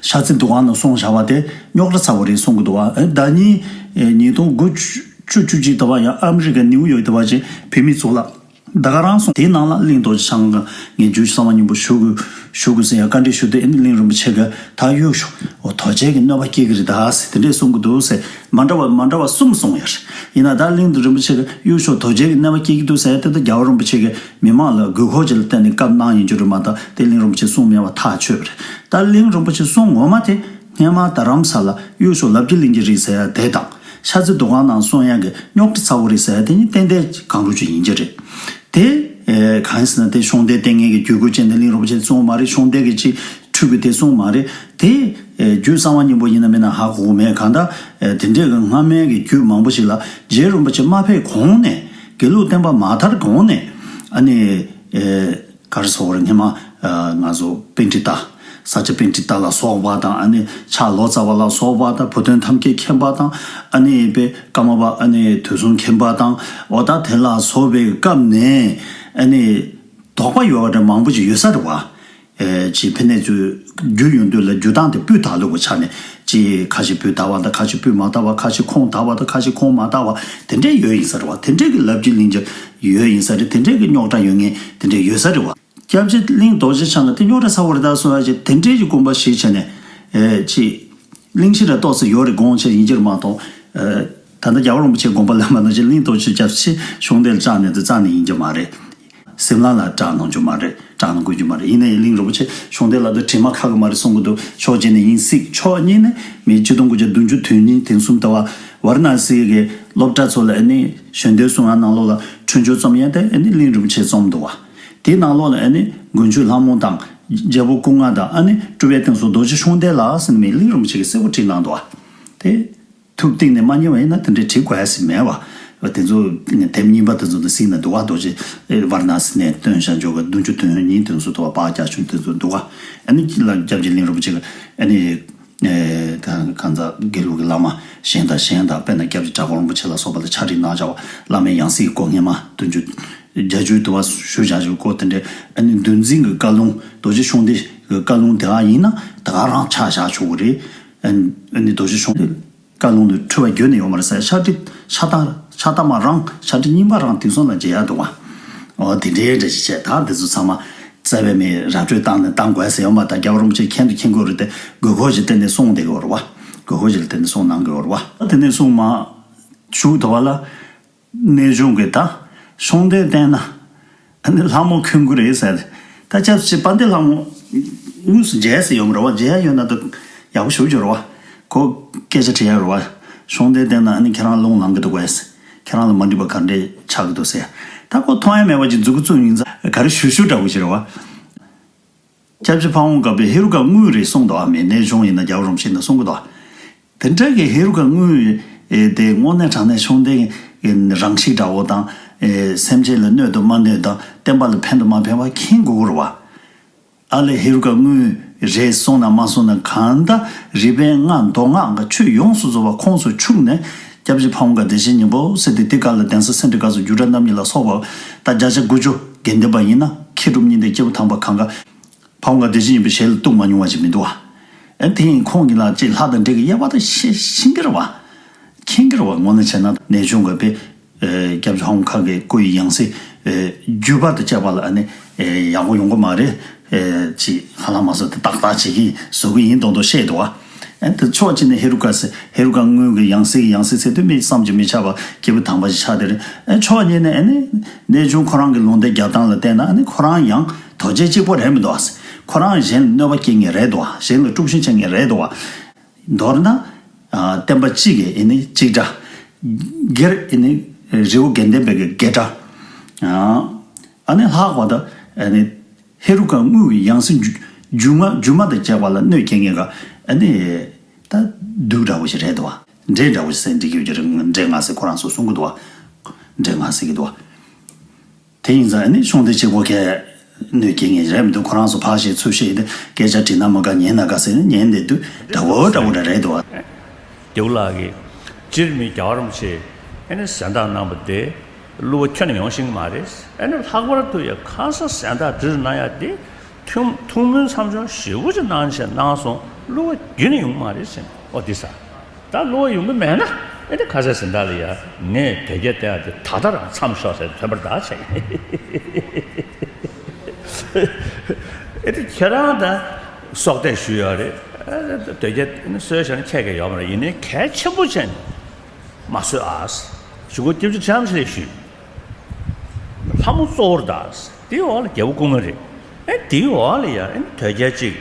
ཤར་རྩེ་འདུ་ཁང་ནང་གསུངས་བཞག་པ་དེ་རྙོག་དྲ་ཚ་བོ་རེད་གསུང་གི་འདུག་བ། ཨེ་ཟླ་ཉིན་ཨེ་ཉིས་སྟོང་དགུ་བཅུ་བཅུ་གཅིག་དུ་བ་ཡང་ཨ་མི་རི་ཀ་ནིའུ་ཡོག་དུ་བ་ཅིག་བོད་མི་ཚོགས་ལ་ད་ག་རང་གསུངས། དེའི་ནང་ལ་གླིང་རྡོ་རྗེ་འཆང་གིས་ངས་རྒྱུད་གསང་བ་སྙིང་པོ་ཞུ་དགོས་ཞུ་དགོས་ཟེར་ཡང་བཀའ་འདྲི་ཞུ་དུས་ཨེ་ནི་གླིང་རིན་པོ་ཆེ་གིས་ད་གཡུ་ཞོ་འོ་དོལ་རྒྱལ་གྱི་གནོད་པ་སྐྱེལ་གི་རེད་ད་ཟེར་དེ་འདྲས་གསུང་གི་འདུག་ཟེར། མ་འདྲ་བ་མ་འདྲ་བ་གསུམ་གསུངས་ཡོད་རེད། ཡིན་ན་ད་གླིང་རིན་པོ་ཆེ་གིས་གཡུ་ཞོ་དོལ་རྒྱལ་གྱི་གནོད་པ་སྐྱེལ་གི་འདུག་ཟེར་དེ་ད་རྒྱལ་བ་རིན་པོ་ཆེ་གིས་མི་མང་ལ་དགོས་མཁོ་ཅིག་ལ་བརྟེན་ནས་བཀའ་གནང་ཡིན་རྒྱུ་རེད་མ་གཏོགས་དེ་གླིང་རིན་པོ་ཆེ་གསུང་མེད་པ་ཐག་ཆོད་པ་རེད། ད་གླིང་རིན་པོ་ཆེ་གསུང་ངོ་མ་དེ་སྔོན་མ་རྡ་རམ་ས་ལ་གཡུ་ཞོ་ལབ་རྒྱུ་གླེང་རྒྱུ་རེད་ཟེར་ཡ་དེ་དང་ཤར་རྩེ་འདུ་ཁང་ནང་གསུང་ཡ་གི་རྙོག་དྲ་ཚ་བོ་རེད་ཟེར་ཡ་དེ་གཉིས་ཏན་ཏན་གང་རུང་ཅིག་ཡིན་རྒྱུ་རེད། དེ་ཨེ་གང་ཡིན་ཟེར་ན་དེ་ཤོང་སྡེ་ལྟས་ངན་གྱི་བརྒྱུད་སྐུལ་བྱས་ནས་གླིང་རིན་པོ་ཆེ་གསུང་མ་རེད། ཤོང་སྡེ་གི་ཅིག་འཁྲུལ་གི་དེ་གསུང་མ་རེད། དེ་ཨེ་རྒྱུད་གསང་བ་སྙིང་པོ་ཡིན་ན་མིན་ན་ཧ་གོ་གི་མེད། གང་ལྟར་ཨེ་དེ་འདྲས་ཀྱི་སྔ་མའི་གི་རྒྱུད་མང་པོ་ཞིག་ལ་རྗེ་རིན་པོ་ཆེ་མ་ཕེབས་གོང་ནས་དགེ་ལུགས་བསྟན་པ་མ་དར་གོང་ནས་ཨ་ནི་ཨེ་ག་རེ་ཟེར་དགོས་རེད། སྔོན་མ་ཨ་ང་ཚོ་པཎྜི་ཏ་ས་སྐྱ་པཎྜི་ཏ་ལ་སོགས་པ་དང་ཨ་ནི་ཕྱག་ལོ་ཙཱ་བ་ལ་སོགས་པ་དང་བུ་སྟོན་ཐབས་མཁས་མཁྱེན་པ་དང་ཨ་ནི་དཔེ་ཀརྨ་པ་ཨ་ནི་དུས་གསུམ་མཁྱེན་པ་དང་འོ་ད་དེ་ལ་སོགས་པའི་སྐབས་ནས་ཨ་ནི་དོགས་པ་ཡོད་པ་འདྲ་མང་པོ་ཅིག་ཡོད་ས་རེད་བ། ཨེ་ཅིག་ཕན་ནས་ཚུར་རྒྱུ་ཡོང་དུས་ལ་རྒྱུ་སྟངས་དེ་སྤུས་དག་ལོས་པའི་ཆ་ནས་ཅིག་ཁ་ཤས་སྤུས་དག་པ་དང་ཁ་ཤས་སྤུས་མ་དག་པ། ཁ་ཤས་ཁུངས་དག་པ་དང་ཁ་ཤས་ཁུངས་མ་དག་པ་དེ་འདྲས་ཡོད་ཡིན་ས་རེད་བ། དེ་འདྲས་ཀྱི་ལབ་རྒྱུ་གླེང་རྒྱུ་ཡོད་ཡིན་ས་རེད། དེ་འདྲས་ཀྱི་རྙོག་དྲ་ཡོད་མཁན་དེ་འདྲས་ཡོད་ས་རེད་བ། སྐྱབས་རྗེ་གླིང་རྡོ་རྗེ་འཆང་གི་དེ་རྙོག་དྲ་ཚ་བོ་རེད་ད་གསུང་ཡ་ཅིག་དེ་འདྲས་ཀྱི་དགོངས་པ་བཞེས་བྱས་ནས་ཨེ་ཅིག་གླེང་གཞི་ར་ཏོག་ཙམ་ཡོད་རེད་དགོངས་བྱས་ཡིན་གྱི་རེད་མ་གཏོགས་ཨེ་ད་ལྟ་རྒྱལ་བ་རིན་པོ་ཆེ་དགོངས་པ་ལེན་པ་ནང་བཞིན་གླིང་རྡོ་རྗེ་སྐྱབས་ཆེ་ཤོང་སྡེ་ལ་སྐྲག་ནས་དེ་རྩ་ནས་ཡིན་གྱི་མ་རེད། སེམས་ལ་ལ་སྐྲག་གནང་རྒྱུ་མ་རེད། སྐྲག་གནང་དགོས་རྒྱུ་མ་རེད། ཡིན་ནའི་གླིང་རིན་པོ་ཆེ་ཤོང་སྡེ་ལ་དུ་དྲི་མ་ཁ་གི་མ་རེད་གསུང་གི་འདུག་ཕྱོགས་གཅིག་ནས་ཡིན་སྲིད། ཕྱོགས་གཉིས་ནས་མི་ཆིག་སྟོང་དགུ་བརྒྱ་བདུན་ཅུ་དོན་གཉིས་དེང་གསུམ་ཟླ་བ་ཝཱ་ར་ཎ་སི་གི་སློབ་གྲྭ་ཚོ་ལ་ཨ་ནི་ཞལ་འདོན་གསུང་ཡ་ནང་ལོགས་ལ་འཕྲིན་བཅོལ་རྩོམ་ཡ་དེ་ཨ་ནི་གླིང་རིན་པོ་ཆེ་རྩོམ་འདུག་བ། དེའི་ནང་ལོགས་ལ་ཨ་ནི་དགུན་ཆོས་ལྷ་མོ་དང་རྒྱལ་པོ་སྐུ་ལྔ་དང་ཨ་ནི་སྤྲུལ་པའི་གཏེར་མཛོད་རྡོ་རྗེ་ཤོང་སྡེ་ལ་ཟེར་ནས་མི་གླིང་རིན་པོ་ཆེ་གི་གསལ་པོ་བྲིས་གནང་འདུག་བ། དེ། ཐུགས་གཏིང་ནས་མ་མཉེས་པ་ཡིན་ན་དེ་འདྲའི་བྲིས་དགོས་ཡ་ཟིག་མེད་པ། དེ་ཚོ་དེབ་རྙིང་པ་དེ་ཚོ་དང་གཟིགས་ན་འདུག་བ། རྡོ་རྗེ་ཝཱ་ར་ཎ་སི་ནས་བཏོན་བཞག་འཇོག་གི་བདུན་ཅུ་དོན་གཉིས་དེ་ཚོ་འདུག་བ། པཱ་རྒྱ་ཆུང་དེ་ཚོ་འདུག་བ། ཨ་ནི་ལ་སྐྱབས་རྗེ་གླིང་རིན་པོ་ཆེ་གི་ཨ་ནི་ད་གང་ཟག་དགེ་ལུགས་ཀྱི་བླ་མ་གཞན་དང་གཞན་དང་དཔེར་ན་སྐྱབས་རྗེ་གྲྭ་པ་རིན་པོ་ཆེ་ལ་སོགས་པ་ལ་ཕྱག་བྲིས་གནང་བཞག་པ། བླ་མའི་ཡང་སྲིད་ཀྱི་སྐོར་སྔས་མ་བདུན་ཅུ་བརྒྱད་ཅུ་འདུག་བ་ཞུ་བཞག་ཞུ་སྐོར་དེ་འདྲའི་ཨ་ནི་འདུལ་འཛིན་གྱི་བཀའ་ལུང་རྡོ་རྗེ་ཤོང་སྡེ་གི་བཀའ་ལུང་དེ་ག་ཡིན་ན་ད་ག་རང་ཆ་བཞག་ཆོག་གི་རེད། ཨ་ནི་རྡོ་རྗེ་ཤོང་སྡེ། བཀའ་ལུང་དུ་འཁྲུལ་བ་རྒྱུན་ནས་ཡོད་མ་རེད་ཟེར། ཕྱག་བྲིས་ཕྱག་རྟགས་ཕྱག་རྟགས་མ་རང་ཕྱག་བྲིས་རྙིང་པ་རང་དེང་སང་ལ་མཇལ་ཡག་འདུག་བ། འོ་དེ་འདྲའི་འདྲ་ཞིག་བྱས། ད་འདི་ཚོ་ཚང་མ་བཙལ་བའི་མི་ར་སྤྲོད་བཏང་ནས་བཏང་དགོས་ཟེར་ཡོད་མ་རེད། རྒྱལ་བ་རིན་པོ་ཆེ་མཁྱེན་དུ་མཁྱེན་དགོས་རེད་དེ། དགོས་མཁོ་ཞིག་བསྟན་ནས་གསུངས་བསྡད་ཡོད་རེད་བ། དགོས་མཁོ་ཞིག་ལ་བརྟེན་ནས་གསུངས་གནང་དགོས་རེད་བ། དེ་ནས་གསུངས་མ་བྱུང་འདུག་བ་ལ། གནས་ཆུང་གི་ད་ཤོང་སྡེ་བསྟན་ན། ཨ་ནི་ལྷ་མོ་འཁོན་གི་རེད་ཟེར། ད་སྐྱབས་རྗེ་དཔལ་ལྡན་ལྷ་མོ་དངོས་སུ་མཇལ་ཟེར་ཡོད་མ་རེད་བ། མཇལ་ཡ་ཡོད་ན་ད་ཡག་པོ་ཞེ་པོ་ཅིག་རེད་བ། ཁོ་སྐད་ཆ་དྲི་ཡ་རེད་བ། ཤོང་སྡེ་བསྟན་ན་ཨ་ནི་ཁྱེད་རང་རླུང་ལངས་གི་འདུག་གས། ཁྱེད་རང་ལ་མ་འགྲིག་པ་ག་འདྲས་ཆགས་ཀྱི་འདུག་ཟེར། ད་ཁོ་མཐོང་ཡ་མེད་པ་ཅིག་མཛུབ་གུ་བཙུགས་ཡིན་ཙང་ག་རེ་ཞུ་ཞུ་འདྲ་བོ་ཞིག་རེད་བ། སྐྱབས་རྗེ་ཕ་བོང་ཁ་པའི་ཧེ་རུ་ཀ་དངོས་རེད་གསུངས་འདུག་ཨ་མའི་གནས་ཆུང་ཡིན་ན་རྒྱལ་བ་རིན་པོ་ཆེ་ཡིན་ན་གསུང་གི་འདུག་དེ་འདྲ་གི་ཧེ་རུ་ཀ་དངོས་དེ་དངོས་གནས་དྲང་གནས་ཤོང་སྡེ་རང་གཤིས་འདྲ་བོ་དང་། སེམས་ཅན་ལ་གནོད་དང་མ་གནོད་དང་བསྟན་པ་ལ་ཕན་དང་མ་ཕན་པ་མཁྱེན་དགོས་ཀྱི་རེད་བ། ཨ་ལས་ཧེ་རུ་ཀ་དངོས་རེད་གསུངས་ན་མ་གསུངས་ན་གང་ལྟར་རིག་པའི་སྔགས་མདོ་སྔགས་འགའ་ཆོས་ཡོངས་སུ་རྫོགས་པ་ཁོངས་སུ་ཆུད་ནས་སྐྱབས་རྗེ་ཕ་བོང་ཁ་བདེ་ཆེན་སྙིང་པོ་ཟེར་ཏེ་དེ་ག་ལ་གདན་ས་སེ་འབྲས་དགའ་ཚོགས་རྒྱུད་གྲྭ་རྣམ་གཉིས་ལ་སོགས་པ་ད་བརྒྱ་ཆ་དགུ་བཅུ་དགེ་འདུན་པ་ཡིན་ན་མཁས་གྲུབ་གཉིས་ལྡན་སྐྱེས་བུ་དམ་པ་གང་ག་ཕ་བོང་ཁ་བདེ་ཆེན་སྙིང་པོའི་ཞལ་ལ་གཏུགས་མ་མྱོང་བ་ཅིག་མི་འདུག་བ། ཨ་དེ་ཡིན་ཁོང་གཉིས་ལ་ཅིག་ལྷ་དང་འདྲེ་གི་དབྱེ་བ་དང་ཤེས་ཤེས་ཀྱི་རེད་བ། མཁྱེན་གྱི་རེད་བ། དངོས་གནས་བྱས་ན་གནས་ཆུང་གི་དཔེ་སྐྱབས་རྗེ་ཕ་བོང་ཁ་གི་སྐུ་ཡི་ཡང་སྲིད་བརྒྱུད་པ་དང་བཅས་པ་ལ་ཨ་ནི་ཡག་པོ་ཡོང་གི་མ་རེད། ཅིག་ཧ་ལམ་མ་བཟོ་དེ་ཏག་ཏག་བྱེད་ཀྱིན་བཟོ་གི་ཡིན་མདོག་མདོག་བཤད་འདུག་བ། ཨ་དེ་ཕྱོགས་གཅིག་ནས་ཧེ་རུ་ཀ་ཟེར་ཧེ་རུ་ཀ་དངོས་ཀྱི་ཡང་སྲིད་ཀྱི་ཡང་སྲིད་ཟེར་དུས་མི་བསམ་གྱིས་མི་ཁྱབ་པ་སྐྱེས་བུ་དམ་པ་ཞིག་ཆགས་དེ་རེད། ཨ་ཕྱོགས་གཉིས་ནས་ཨ་ནི་གནས་ཆུང་ཁོ་རང་གི་ལུང་བསྟན་རྒྱབ་སྟངས་ལ་བལྟས་ན་ཨ་ནི་ཁོ་རང་ཡང་དོལ་རྒྱལ་གཅིག་པོ་རེད་མི་འདུག་ཨ། ཁོ་རང་གཞན་ལ་གནོད་པ་སྐྱེལ་མཁན་རེད་འདུག་ཨ། གཞན་ལ་དཀྲུག་ཤིང་བྱེད་མཁན་རེད་འདུག་ཨ། མདོར་ན། ཨ་བསྟན་པ་གཅིག་གི་ཨེ་ནི་གཅིག་སྒྲ། སྒེར་ཨེ་ནི་རི་བོ་དགེ་ལྡན་པའི་གི་སྒེར་སྒྲ། ཨ་ཨ་ནི་ལྷག་པར་དུ་ཨེ་ནི་ཧེ་རུ་ཀ་དངོས་ཀྱི་ཡང་སྲིད་སྒྱུ་སྒྱུ་མ་སྒྱུ་མ་དང་བཅས་པ་ལ་གནོད་སྐྱེལ་མཁན་ག་ཨེ་ནི་ ད་སྡུག་འདྲ་བོ་ཞིག་རེད་འདུག་བ། འདྲེ་འདྲ་བོ་ཞིག་ཟེར་འགྲིག་གི་ཡོད་ཀྱི་རེད། འདྲེ་ང་ཟེར་ཁོ་རང་ཚོ་གསུང་གི་འདུག་བ། འདྲེ་ང་ཟེར་གི་འདུག་བ། དེ་ཡིན་ཙང་ཨ་ནི་གཞུང་འབྲེལ་གཅིག་པོ་གས་གནོད་སྐྱེལ་ངེས་རེད་མི་འདུག་ཁོ་རང་ཚོ་ཕར་བཤད་ཚུར་བཤད་ཡིན་ཏེ་སྐད་ཆ་དྲིས་ན་མ་དགའ་ཉན་ན་དགའ་ཟེར་ནས་ཉན་བསྡད་དུས་འདྲ་བོ་འདྲ་བོ་འདྲ་རེད་འདུག་བ། རྒྱལ་པོ་ལགས་ཀྱིས་སྤྱིར་མི་རྒྱལ་བ་རིན་པོ་ཆེ་ཨ་ནི་གཟེངས་རྟགས་གནང་བ་དེ་གླུ་བ་ཁྱོན་ནས་ཡོང་ཤེས་ཀྱི་མ་རེད། ཨ་ནི་ལྷག་པར་དུ་ཡ་ཁ་ས་གཟེངས་རྟགས་འདྲི་གནང་ཡ་དེ་ཐུགས་ཐུགས་སྨོན་མཚམས་སྦྱོར་ཞེ་པོ་ཅིག་གནང་བྱས་གནང་སོང་། གླུ་བ་རྒྱུན་ནས་ཡོང་གི་མ་རེད་ཟེར་ནས། ཨོ་འདི་ས། ད་གླུ་བ་ཡོང་གི་མེད་ན་ཨེ་འདི་ཁ་ཟས་ཟིན་ད་ལ་ཡ་ངས་དོལ་རྒྱལ་བསྟེན་ཡ་དེ་ད་ལྟ་རང་མཚམས་ཤོག་ཟེར་ཐོན་པར་ད་བྱས། ཨེ་འདི་ཁྱེད་རང་ད་སྲོག་གཏད་ཞུས་ཡོད་རེད། ཨེ་དོལ་རྒྱལ་ཨེ་ནི་གསོལ་བྱས་ན་ཁྱད་ཀྱི་ཡོད་མ་རེད། ཡིན་ནའི་གལ་ཆེན་པོ་བྱས་ནས་མ་གསོལ་ཨ། གཞུག་གུ་སྐྱབས་རྗེ་ཁྲི་རིན་པོ་ཆེ་ལ་ཞུས། ལྷ་མོ་གཙོ་བོར་གདའ། དེའི་འོག་ལ་རྒྱལ་པོ་སྐུ་ངོ་རེད། ཨེ་དེའི་འོག་ལ་ཡ་ཨེ་དོལ་རྒྱལ་གཅིག་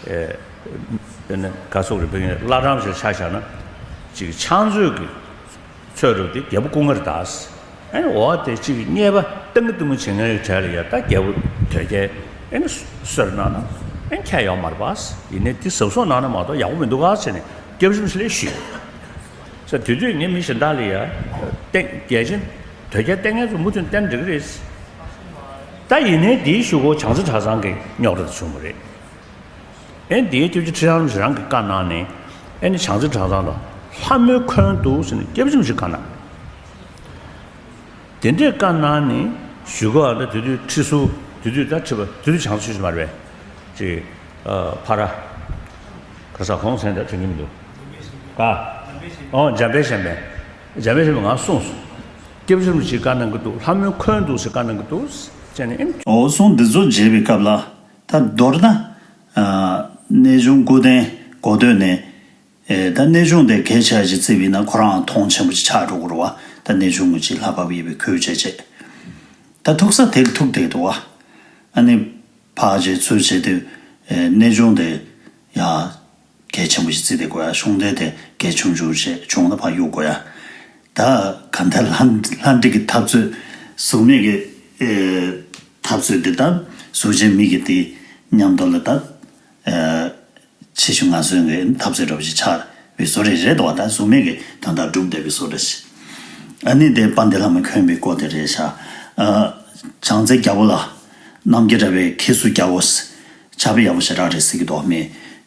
ཨེ་ཨེ་ནི་ག་སོག་རེད། བོད་ཀྱི་བླ་བྲང་ཞིག་ཆ་བཞག་ན་གཅིག་ཕྱག་མཛོད་ཀྱི་ཚོད་རུ་དེ་རྒྱལ་པོ་སྐུ་ངོར་གདའ། ཨེ་ནི་འོག་དེ་གཅིག་གཉེར་པ་ཏང་གི་ཏུ་མུ་བྱེད་མཁན་གྱི་གྲས་ལ་ཡ་ད་རྒྱལ་པོ་དོལ་རྒྱལ་ཨེ་ནི་གསོལ་གནང་ན་ཨེ་ཁྱད་ཡོད་མ་རེད་པ། ཡིན་ནའི་དེ་གཟབ་གཟབ་གནང་ན་མ་གཏོགས་ཡག་པོ་མི་འདུག་ག་ཟེར་ནས་སྐྱབས་རྗེ་ཁྲི་རིན་པོ་ཆེ་ལ་ཞུས། ས་དེ་དུས་ངས་མི་གཞན་དག་ལ་ཡ། ཏེ་རྒྱལ་ཆེན་དོལ་རྒྱལ་བསྟེན་མཁན་ཚོ་མུ་མཐུད་བསྟེན་འགྲིག་གི་རེད། ད་ཡིན་ནའི་དེའི་གཞུག་གུ་བྱང་རྩེ་གྲྭ་ཚང་གི་རྙོག་དྲ་དེ་བྱུང་བ་རེད། ཨེ་དེའི་སྐྱབས་རྗེ་ཁྲི་རིན་པོ་ཆེ་རང་གིས་བཀའ་གནང་ནས་ཨེ་ནི་བྱང་རྩེ་གྲྭ་ཚང་ལ་ལྷ་མོའི་འཁོན་འདུག་ཟེར་ནས་སྐྱབས་རྗེ་ཁྲི་རིན་པོ་ཆེ་བཀའ་གནང་། དེ་འདྲའི་བཀའ་གནང་ནས་གཞུག་གུ་ཨ་ད་དེ་དུས་ཁྲི་ཟུར་དེ་དུས་ད་ཁྲི་པ་དེ་དུས་བྱང་རྩེ་ཆོས་ཀྱི་མ་རེད་པས། ཅིག་ཨ་ཕ་ར། ག་ས་གོང་ཚན་དེ་དྲན་གྱི་མི་འདུག་ག་ཨོ་འཇམ་དཔལ་གཞན་ཕན། འཇམ་དཔལ་གཞན་ཕན་ང་གསུངས་སོང་། སྐྱབས་རྗེ་རིན་པོ་ཆེས་བཀའ་གནང་གི་འདུག་ལྷ་མོའི་འཁོན་འདུག་ཟེར་བཀའ་གནང་གི་འདུག་ཟེར་ནས་ཨེམ། འོ་གསུང་འདི་ཚོ་བརྗེད་པའི་སྐབས་ལ་ད་མདོར་ན། ཨ་གནས་ཆུང་སྐུ་རྟེན་གོ་ཐོས་ནས། ཨེ་ད་གནས་ཆུང་དེ་གལ་ཆེ་ཞིག་བརྩིས་པ་ཡིན་ན་ཁོ་རང་མཐོང་ཆེན་པོ་ཞིག་ཆགས་འགྲོ་གི་རེད་བ། ད་གནས་ཆུང་གི་ཅིག་ལྷ་བབས་ཡོད་པའི་ཁུལ་བྱས་བྱས། ད་ཐུག་ས་དེ་ལ་ཐུག་བསྡད་འདུག་བ། ཨ་ནི་ཕར་བྱས་ཚུར་བྱས་དུས་ཨེ་གནས་ཆུང་དེ་ཡ་གལ་ཆེན་པོ་ཞིག་བརྩིས་བསྡད་དགོས་ཡ། གཞུང་འབྲེལ་དེ་གལ་ཆུང་ཆུང་ཞིག་བྱུང་ན་ཕར་གཡུག་དགོས་ཡ། ད་ག་འདྲ་ལྷ་ལྷ་འདྲེ་གི་འཐབ་རྩོད་གཟུགས་མེད་ཀྱི་ཨེ་འཐབ་རྩོད་འདི་ད་གཟུགས་ཅན་མི་གི་དེ་མཉམ་དུ་ལ་ད་ཨེ། ཕྱི་ཆུ་ང་ཚོའི་ངའི་འཐབ་རྩོད་འདྲ་བོ་ཞིག་ཆགས་པའི་བཟོ་འདྲ་རེད་འདུག་བ། ད་གཟུགས་མེད་ཀྱི་དོན་དག་སྒྲུབ་བསྡད་པའི་བཟོ་འདྲ་ཞིག་ཨ་ནི་དེ་དཔལ་ལྡན་ལྷ་མོ་འཁོན་པའི་སྐོར་དེ་རེད་ཤག་ཨ། བྱང་རྩེ་རྒྱལ་པོ་ལ་རྣམ་རྒྱལ་གྲགས་པའི་མཁས་སུ་རྒྱལ་པོ་ཟེར། ཕྱག་དཔེ་ཡག་པོ་ཞེ་དྲག་རེད་ཟེར་གྱི་འདུག་མི་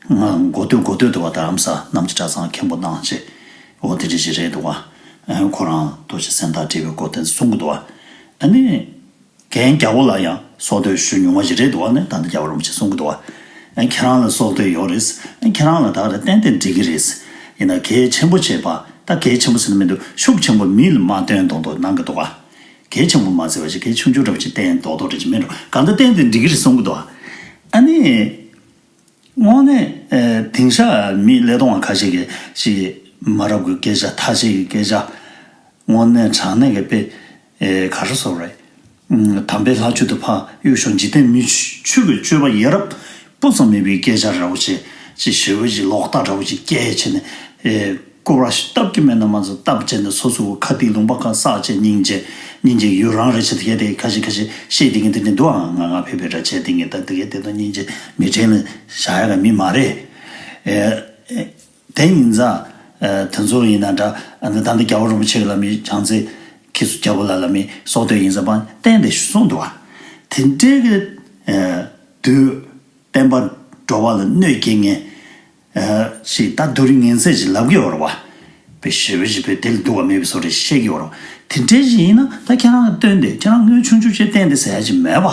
ང་མགོ་སྟོད་མགོ་སྟོད་དུ་བ་ད་རམ་ས་རྣམ་རྒྱལ་གྲྭ་ཚང་མཁན་པོ་གནང་བྱས་འོ་དེ་འདྲ་ཞིག་རེད་འདུག་བ། ཨ་ཁོ་རང་རྡོ་རྗེ་གཟེངས་རྟགས་བྲིས་པའི་སྐོར་དེ་གསུང་གི་འདུག་བ། ཨ་ནི། རྒན་རྒྱལ་པོ་ལ་ཡང་སྲོག་བསྡོས་ཞུ་མྱོང་བ་ཞིག་རེད་འདུག་བ། ནས་ད་ལྟ་རྒྱལ་བ་རིན་པོ་ཆེ་གསུང་གི་འདུག་བ། ཨ་ཁྱེད་རང་ལ་སྲོག་བསྡོས་ཡོད་རེད། ཨ་ཁྱེད་རང་ལ་ད་རེ་ཏན་ཏན་འགྲིག་གི་རེད། ཡིན་ན་གལ་ཆེན་པོ་བྱས་པ་ད་གལ་ཆེན་པོ་ཟེར་ན་མི་འདུག་ཤུགས་ཆེན་པོ་མི་ལ་མ་བསྟན་མདོག་མདོག་གནང་གི་འདུག་བ། གལ་ཆེན་པོ་མ་བརྩི་བ་ཞིག་གལ་ཆུང་ཆུང་འདྲ་བོ་ཞིག་བསྟན་མདོག་མདོག་འདྲ་ཞིག་མིན་འགྲོ་གང་ལྟར་ཏན་ཏན་འགྲིག་གི་རེད་གསུང་གི་འདུག་བ། ཨ་ནི། དངོས་གནས་ཨེ་དེང་སང་མི་ཀླད་སྟོང་བ་ཁ་ཤས་ཀྱིས་ཅིག་མ་རབས་ཀྱི་སྐད་ཆ་ཐ་ཤལ་གྱི་སྐད་ཆ་དངོས་གནས་དྲང་གནས་ཀྱི་དཔེ་ཨེ་ག་རེ་ཟེར་རེད། ཨུམ་དམ་པའི་ལྷ་ཆོས་དུ་ཕར་གཡུག་ཞོག་འཇིག་རྟེན་མི་ཆོས་ཀྱི་སྤྱོད་པ་ཡ་རབས་སྤུ་ཙམ་མེད་པའི་སྐད་ཆ་འདྲ་བོ་ཅིག་ཅིག་ཞེ་པོ་ཅིག་ལོག་ལྟ་འདྲ་བོ་ཅིག་སྐྱེས་བྱས་ནས་ཨེ། སྐུ་པར་ཞིག་བཏབ་ཀྱི་མེད་ན་མ་ཚད་བཏབ་བྱས་ནས་སོ་སོའི་ཁ་ཏིག་ལུང་པ་ཁ་བསགས་བྱས་སྙིང་རྗེ་སྙིང་རྗེ་ཡུལ་རང་རེད་ཆེ་དེ་གས་དེ་ཁ་ཤས་ཁ་ཤས་བཤད་བསྡད་མཁན་དེ་འདྲ་འདུག་ཨང་། ང་ང་ཕེབས་པའི་འདྲ་བྱས་བསྡད་མཁན་ད་དེ་གས་དེ་དང་སྙིང་རྗེ་མི་དྲན་ལ་བཞག་ཡ་ག་མི་མ་རེད། ཨེ་ཨེ་དེ་ཡིན་ཙང་ཨེ་དེ་ཚོ་ཡིན་ན་འདྲ་ཨ་ནི་ད་ལྟ་རྒྱལ་བ་རིན་པོ་ཆེ་གི་ལ་མི་བྱང་རྩེ་ཁྱེད་ཚོ་རྒྱལ་པོ་ལ་ལ་མི་སྲོག་བསྡོས་ཡིན་ཙང་པ་བསྟན་དེ་གསུངས་འདུག་ཨ། དེ་འདྲའི་གི་ཨེ་དུས། བསྟན་པ་འགྲོ་བ་ལ་གནོད་སྐྱེལ་མཁན། ཨ་ཞིག་ད་རྡོ་རིང་ངན་ཚད་ཅིག་ལབ་ཀྱི་ཡོད་རེད་བ། དཔེ་ཞེ་པོ་ཞིག་དཔེ་དེ་ལ་འདུག་བ་མེད་པའི་བཟོ་འདྲ་བཤད་ཀྱི་ཡོད་རེད་བ། དེ་འདྲའི་ཞིག་ཡིན་ན་ད་ཁྱེད་རང་གི་སྟོན་དེ་ཁྱེད་རང་དངུལ་ཆུང་ཆུང་བྱས་བསྟན་དེ་ཟེར་ཡ་ཅིག་མེད་བ།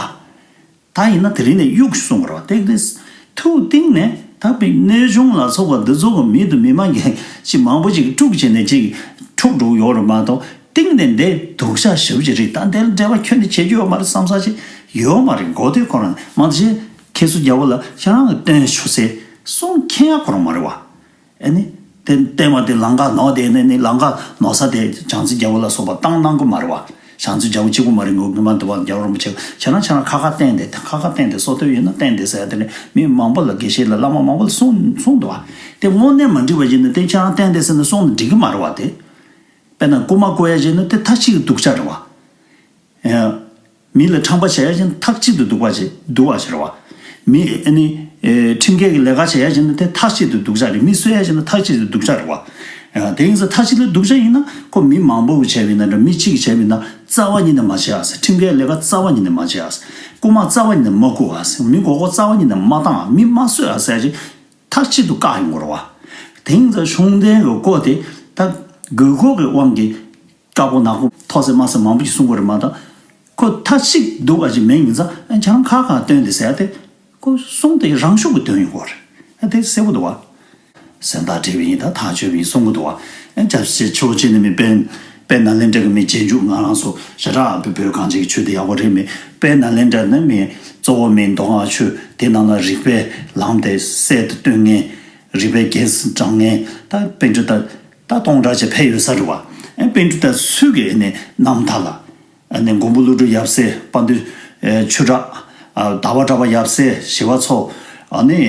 ད་ཡིན་ན་དེ་རིང་ནས་གཡུག་གསུང་གི་རེད་བ། དེ་དེ་ཐུགས་གཏིང་ནས་ད་དཔེ་གནས་ཆུང་ལ་སོགས་པ་འདི་ཚོ་གི་མི་དང་མི་མ་གི་ཅིག་མང་པོ་ཅིག་དཀྲུག་བྱས་ནས་ཅིག་འཁྲུག་འགྲོ་ཡོད་རེད་མ་གཏོགས། གཏིང་ནས་འདི་སྡུག་ཅག་ཞེ་པོ་ཅིག་རེད། ད་འདི་ལ་འབྲེལ་བ་ཁྱོན་ནས་བྱེད་རྒྱུ་ཡོད་མ་རེད་བསམ་ས་ཅིག་ཡོད་མ་རེད། མགོ་དེ་ཁོ་རང་མ་གཏོགས་ཁྱེད་ཚོ་རྒྱལ་པོ་ལ་ཁྱེད་རང་གི་སྟོན་ཆོག་ཟེར་གསུང་མཁན་ཡང་ཁོ་རང་མ་རེད་བ། ཨ་ནི་དེ་བསྟན་པ་དེ་ལམ་ཁ་ནོར་དེ་ནི་ནི་ལམ་ཁ་ནོར་ས་དེ་བྱང་རྩེ་རྒྱལ་པོ་ལ་སོགས་པ་བཏང་གནང་གི་མ་རེད་བ། བྱང་རྩེ་རྒྱལ་པོ་གཅིག་པུ་མ་རེད། ངོ་དགུ་མ་འདུག་བ། རྒྱལ་བ་རིན་པོ་ཆེ་ཁྱེད་རང་ཁྱེད་རང་ཁ་ཁ་བསྟན་དེ་ཁ་ཁ་བསྟན་དེ་སྲོག་བསྡོས་ཡོད་ན་བསྟན་དེ་ཟེར་ཡ་དེ་ནི་མི་མང་པོ་ལ་དགེ་བཤེས་ལ་བླ་མ་མང་པོ་ལ་གསུངས་གསུངས་འདུག་བ། དེ་དངོས་གནས་མ་འགྲིག་པ་ཡིན་ན་དེ་ཁྱེད་རང་བསྟན་དེ་ཟེར་ན་གསུངས་ན་འགྲིག་གི་མ་རེད་བ་དེ། དཔེར་ན་རྐུ་མ་རྐུ་ཡ་བྱས་ན་དེ་མཐའ་གཅིག་ཏུ་སྡུག་ཅག་རེད་བ། ཨེ། མི་ལ་ཁྲམ་པ་བྱས་ཡ་བྱས་ན་མཐའ་གཅིག་ཏུ་སྡུག་པ་བྱས་སྡུག་པ་ཞིག་རེད་བ། མི་ཨ་ནི་ཨེ་ཁྲིམས་འགལ་གྱི་ལས་ཀ་བྱེད་ཡ་བྱས་ན་དེ་མཐའ་གཅིག་ཏུ་སྡུག་ཅག་རེད། མི་གསོད་ཡ་བྱས་ན་མཐའ་གཅིག་ཏུ་སྡུག་ཅག་རེད་བ། ཨ་དེ་ཡིན་ཙང་མཐའ་གཅིག་ཏུ་སྡུག་ཅག་ཡིན་ན་ཁོ་མི་མང་པོ་གིས་བྱས་པ་ཡིན་ན་འདྲ། མི་གཅིག་གིས་བྱས་པ་ཡིན་ན་རྩ་བ་ཉིད་ནས་མ་བྱེད་ཨ་ཟེར། ཁྲིམས་འགལ་ལས་ཀ་རྩ་བ་ཉིད་ནས་མ་བྱེད་ཨ་ཟེར། རྐུ་མ་རྩ་བ་ཉིད་ནས་མ་རྐུ་ཨ་ཟེར། མི་མགོ་སྐོར་རྩ་བ་ཉིད་ནས་མ་བཏང་ཨ། མི་མ་གསོད་ཨ་ཟེར་ཡ་ཅིག་མཐའ་གཅིག་ཏུ་བཀག་ཡོང་དགོས་རེད་བ། དེ་ཡིན་ཙང་ཤུགས་ལྡན་གྱི་སྐོར་དེ་ད་དགོས་མཁོ་གི་དབང་གིས་དཀར་པོ་ནག་པོ་མཐོ་ཚད་དམའ་ཚད་མང་པོ་ཞིག་གསུང་གི་རེད་མ་གཏོགས། ཁོ་མཐའ་གཅིག་སྡུག་ཨ་ཅིག་མེད་ཡིན་ཙང་ཨ་ཁྱེད་རང་ཁ་ཁ་སྟོན་དེ་ཟེར་ཡ་དེ་ཁོ་གསུང་དེ་རང་ཤུགས་ཀྱིས་སྟོན་ཡོང་གི་རེད། ཨ་དེ་གསལ་པོ་འདུག་བ། གཟེངས་རྟགས་སྤྲད་པ་ཡིན་ད་ཐག་ཆོད་པ་ཡིན་གསུང་གི་འདུག་བ། ཨ་སྐྱབས་རྗེ་ཆོས་སྐྱོང་ནས་མི་དཔལ་དཔལ་ནཱ་ལེནྡྲ་གི་མི་རྗེས་འཇུག་ང་རང་ཚོ་ཞེ་དྲག་བོད་བོད་གངས་ཅན་གྱི་ཆོས་དེ་ཡག་པོ་རེད་མི། དཔལ་ནཱ་ལེནྡྲ་ནི་མི་གཙོ་བོ་མི་མདོ་སྔགས་ཆོས་དེ་ནང་ལ་རིག་པའི་ལམ་དེ་གསལ་དུ་སྟོན་མཁན། རིག་པའི་རྒྱན་དྲངས་མཁན་ད་པཎ་གྲུབ་ད་ད་སྟོང་ཕྲག་ཅིག་ཕེབས་ཡོད་ས་རེད་བ། ཨེ་པཎ་གྲུབ་ད་སུས་ཀྱི་ཨེ་ནས་རྣམ་ཐར་ལ་ཨེ་ནས་མགོན་པོ་ཀླུ་སྒྲུབ་ཡབ་སྲས། དཔལ་ལྡན་ཨེ་ཆོས་གྲགས། ཨ་ཟླ་བ་གྲགས་པ་ཡབ་སྲས། ཞི་བ་འཚོ། ཨ་ནི་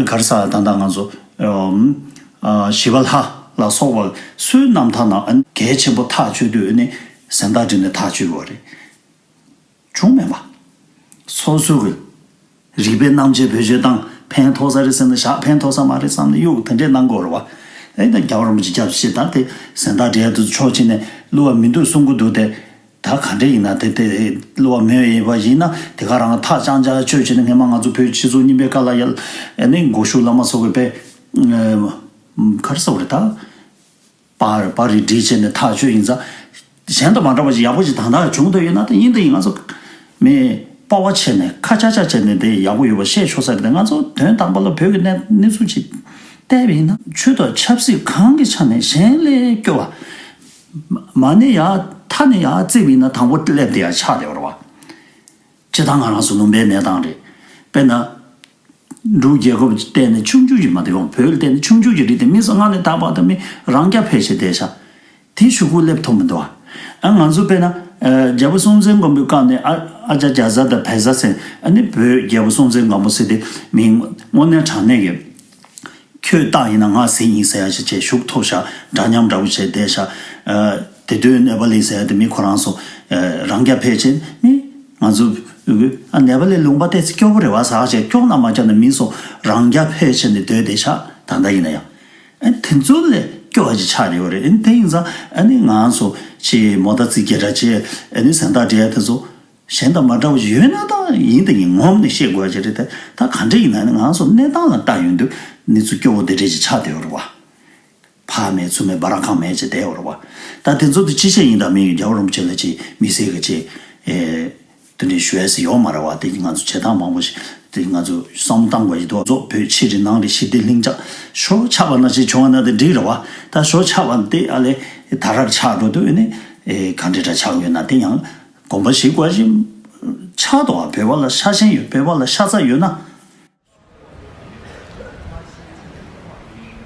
ག་རེ་ཟེར་ད་ལྟ་ང་ཚོ་ཨམ་ཨ་ཞི་བ་ལྷ་ལ་སོགས་པ་སུའི་རྣམ་ཐར་ནང་ཨེ་གལ་ཆེན་པོ་ཐག་ཆོད་དུས་ཨེ་ནས་གཟེངས་རྟགས་སྤྲད་ནས་ཐག་ཆོད་ཡོད་རེད། བྱུང་མེད་པ། སོ་སོ་གི་རིག་པའི་རྣམ་དཔྱོད་བེད་སྤྱོད་བཏང་། ཕན་ཐོགས་ས་རེད་བསམ་ན་བཞག་ཕན་ཐོགས་ས་མ་རེད་བསམ་ན་གཡུག་དེ་འདྲས་གནང་དགོས་རེད་བ། ཨེ་ད་རྒྱལ་བ་རིན་པོ་ཆེ་སྐྱབས་ཞེ་དྲག་དེ་གཟེངས་རྟགས་སྤྲད་དུས་ཕྱོགས་གཅིག་ནས་བསླུ་བ་མི་འདུག་གསུང་གི་འདུག་སྟེ། ད་ག་འདྲས་ཡིན་ན་དེ་དེ་བསླུ་བ་མེད་ཡིན་པ་ཡིན་ན་དེ་ག་རང་ཐག་རྐྱང་རྐྱང་ཆོད་བྱས་ནས་སྔས་མ་ང་ཚོ་བོད་སྤྱི་ཚོགས་རྙིང་པའི་བཀའ་ལ་ཡ་ཨེ་ནས་མགོ་གཞུག་བླ་མ་སོགས་ཀྱི་དཔེ་ག་རེ་ཟེར་བ་རེད་ད། པར་པར་རིས་བསྒྲིགས་བྱས་ནས་ཐག་ཆོད་ཡིན་ཙང་། གཞན་དང་མ་འདྲ་བ་ཞིག་ཡག་པོ་ཞིག་ད་ལྟ་བྱུང་བསྡད་ཡོད་ན་ད་ཡིན་ད་ཡིན་ང་ཚོ་མི་སྤོབས་པ་བྱས་ནས་ཁ་ཆག་ཆག་བྱས་ནས་དེ་ཡག་པོ་ཡོད་པ་བཤད་ཆོག་ས་རེད། ད་ང་ཚོ་དོན་དམ་པ་ལ་བོད་ཀྱི་གནས་གནས་ཚུལ་ཅིག་བལྟས་པ་ཡིན་ན་ཆོས་དང་ཆབ་སྲིད་གང་གི་ཆ་ནས་གཞན་ལས་སྐྱོ་བ། མ་ནས་ཡར་མཐའ་ནས་ཡར་བརྩིས་པ་ཡིན་ན་དང་པོ་སླེབས་བསྡད་ཡ་ཆགས་བསྡད་པ་རེད་བ། སྤྱིར་བཏང་ང་རང་ཚོ་ལུང་པའི་གནས་སྟངས་རེད། དཔེར་ན། འབྲུག་རྒྱལ་ཁབ་བལྟས་ནས་ཆུང་ཆུང་ཞིག་མ་གཏོགས་ཡོང་བོད་ལ་བལྟས་ནས་ཆུང་ཆུང་ཞིག་རེད་དེ་མི་ཚོ་སྔར་ནས་ད་བར་དུ་མི་རང་རྐྱ་འཕེར་བྱས་བསྡད་ཤག་དེ་གཞུག་གུ་སླེབས་ཐུབ་མི་འདུག་ཨ་ང་ཚོ་དཔེར་ན་རྒྱལ་པོ་སྲོང་བཙན་སྒམ་པོའི་སྐབས་ནས་ཨ་ཨ་ཅག་རྒྱ་བཟའ་དང་བལ་བཟའ་ཟེར་ཨ་ནི་བོད་རྒྱལ་པོ་སྲོང་བཙན་སྒམ་པོ་ཟེར་དེ་མིང་དངོས་གནས་དྲང་གནས་ཀྱི་ཁྱོད་རྟགས་ཡིན་ན་ང་གཟིག་ཡིན་ཟེར་ཡ་ཞིག་བྱས་ཞུགས་ཐུབ་ཤག་འདྲ་མཉམ་འདྲ་བོ་བྱས་བསྡད་ཤག་དེ་དུས་ནེ་པ་ལི་ཟེར་ཡ་དེ་མི་ཁོ་རང་ཚོ་རང་རྐྱ་འཕེར་བྱས་ནི་ང་ཚོ་ཨ་ནེ་པ་ལི་ལུང་པ་ཏོག་ཙམ་སྐྱོ་པོ་རེད་བ་ཟེར་བྱས་སྐྱོ་ན་མ་སྐྱོ་ན་མི་ཚོ་རང་རྐྱ་འཕེར་བྱས་ནས་སྡོད་བསྡད་ཤག་ད་ལྟ་ཡིན་ན་ཡང་ཨ་དེ་ཚོ་ལས་སྐྱོ་བ་ཅིག་ཆགས་ཡོད་རེད། ཨ་དེ་ཡིན་ཙང་ཨ་ནི་ང་ཚོ་ཆེ་མོ་ད་ཙི་སྐད་གྲགས་ཆེ་ཨ་ནི་གཟེངས་རྟགས་སྤྲད་ཡ་དེ་ཚོ། གཞན་དང་མ་འདྲ་བ་ཞིག་ཡོད་ན་ད་ཡིན་ད་ཡིན་ངོམ་ནས་བཤད་དགོས་ཀྱི་རེད་དེ་ད་ག་འདྲ་ཡིན་ན་ནི་ང་ཚོ་གནས་སྟངས་ལ་ལྟ་ཡོང་དུས་གནས་ཚུལ་སྐྱོ་བོ་འདི་འདྲས་ཅིག་ཆགས་བསྡད་ཡོད་རེད་བ། ཕ་མེད་ཚུལ་མེད་སྦ་ར་ཁང་མེད་ཅེས་བསྡད་ཡོད་རེད་བ། ད་དེ་ཚོ་དེ་ཅི་བཤད་ཡིན་ད་མི་ཡོད་རྒྱལ་བ་རིན་པོ་ཆེ་ལ་ཅིག་མི་སེར་གི་ཅིག་ཨེ་དེ་འདྲས་ཞུ་ཡ་ཟིག་ཡོད་མ་རེད་བ། དེ་ང་ཚོ་བྱེད་སྟངས་མང་པོ་ཞིག་དེ་ང་ཚོ་བསམ་བློ་བཏང་དགོས་ཀྱི་འདུག་ཚོ་བོད་ཕྱི་རི་ནང་རི་ཞི་བདེ་ལྷིང་འཇགས་ཞོ་ཆགས་པ་ན་ཅིག་བྱུང་བ་ན་དེ་འགྲིག་རེད་བ། ད་ཞོ་ཆགས་པ་དེ་ཨ་ལས་ད་རར་ཆགས་འགྲོ་དུས་ཨེ་ནི་ཨེ་ག་འདྲས་འདྲ་ཆགས་ཡོད་ན་དེ་ཡང་། དགོངས་པ་བཞེས་དགོས་ཤིང་། ཆགས་འདུག་བ། བོད་པ་ལ་ཤ་ཞེན་ཡོད། བོད་པ་ལ་ཤ་ཚ་ཡོད་ན།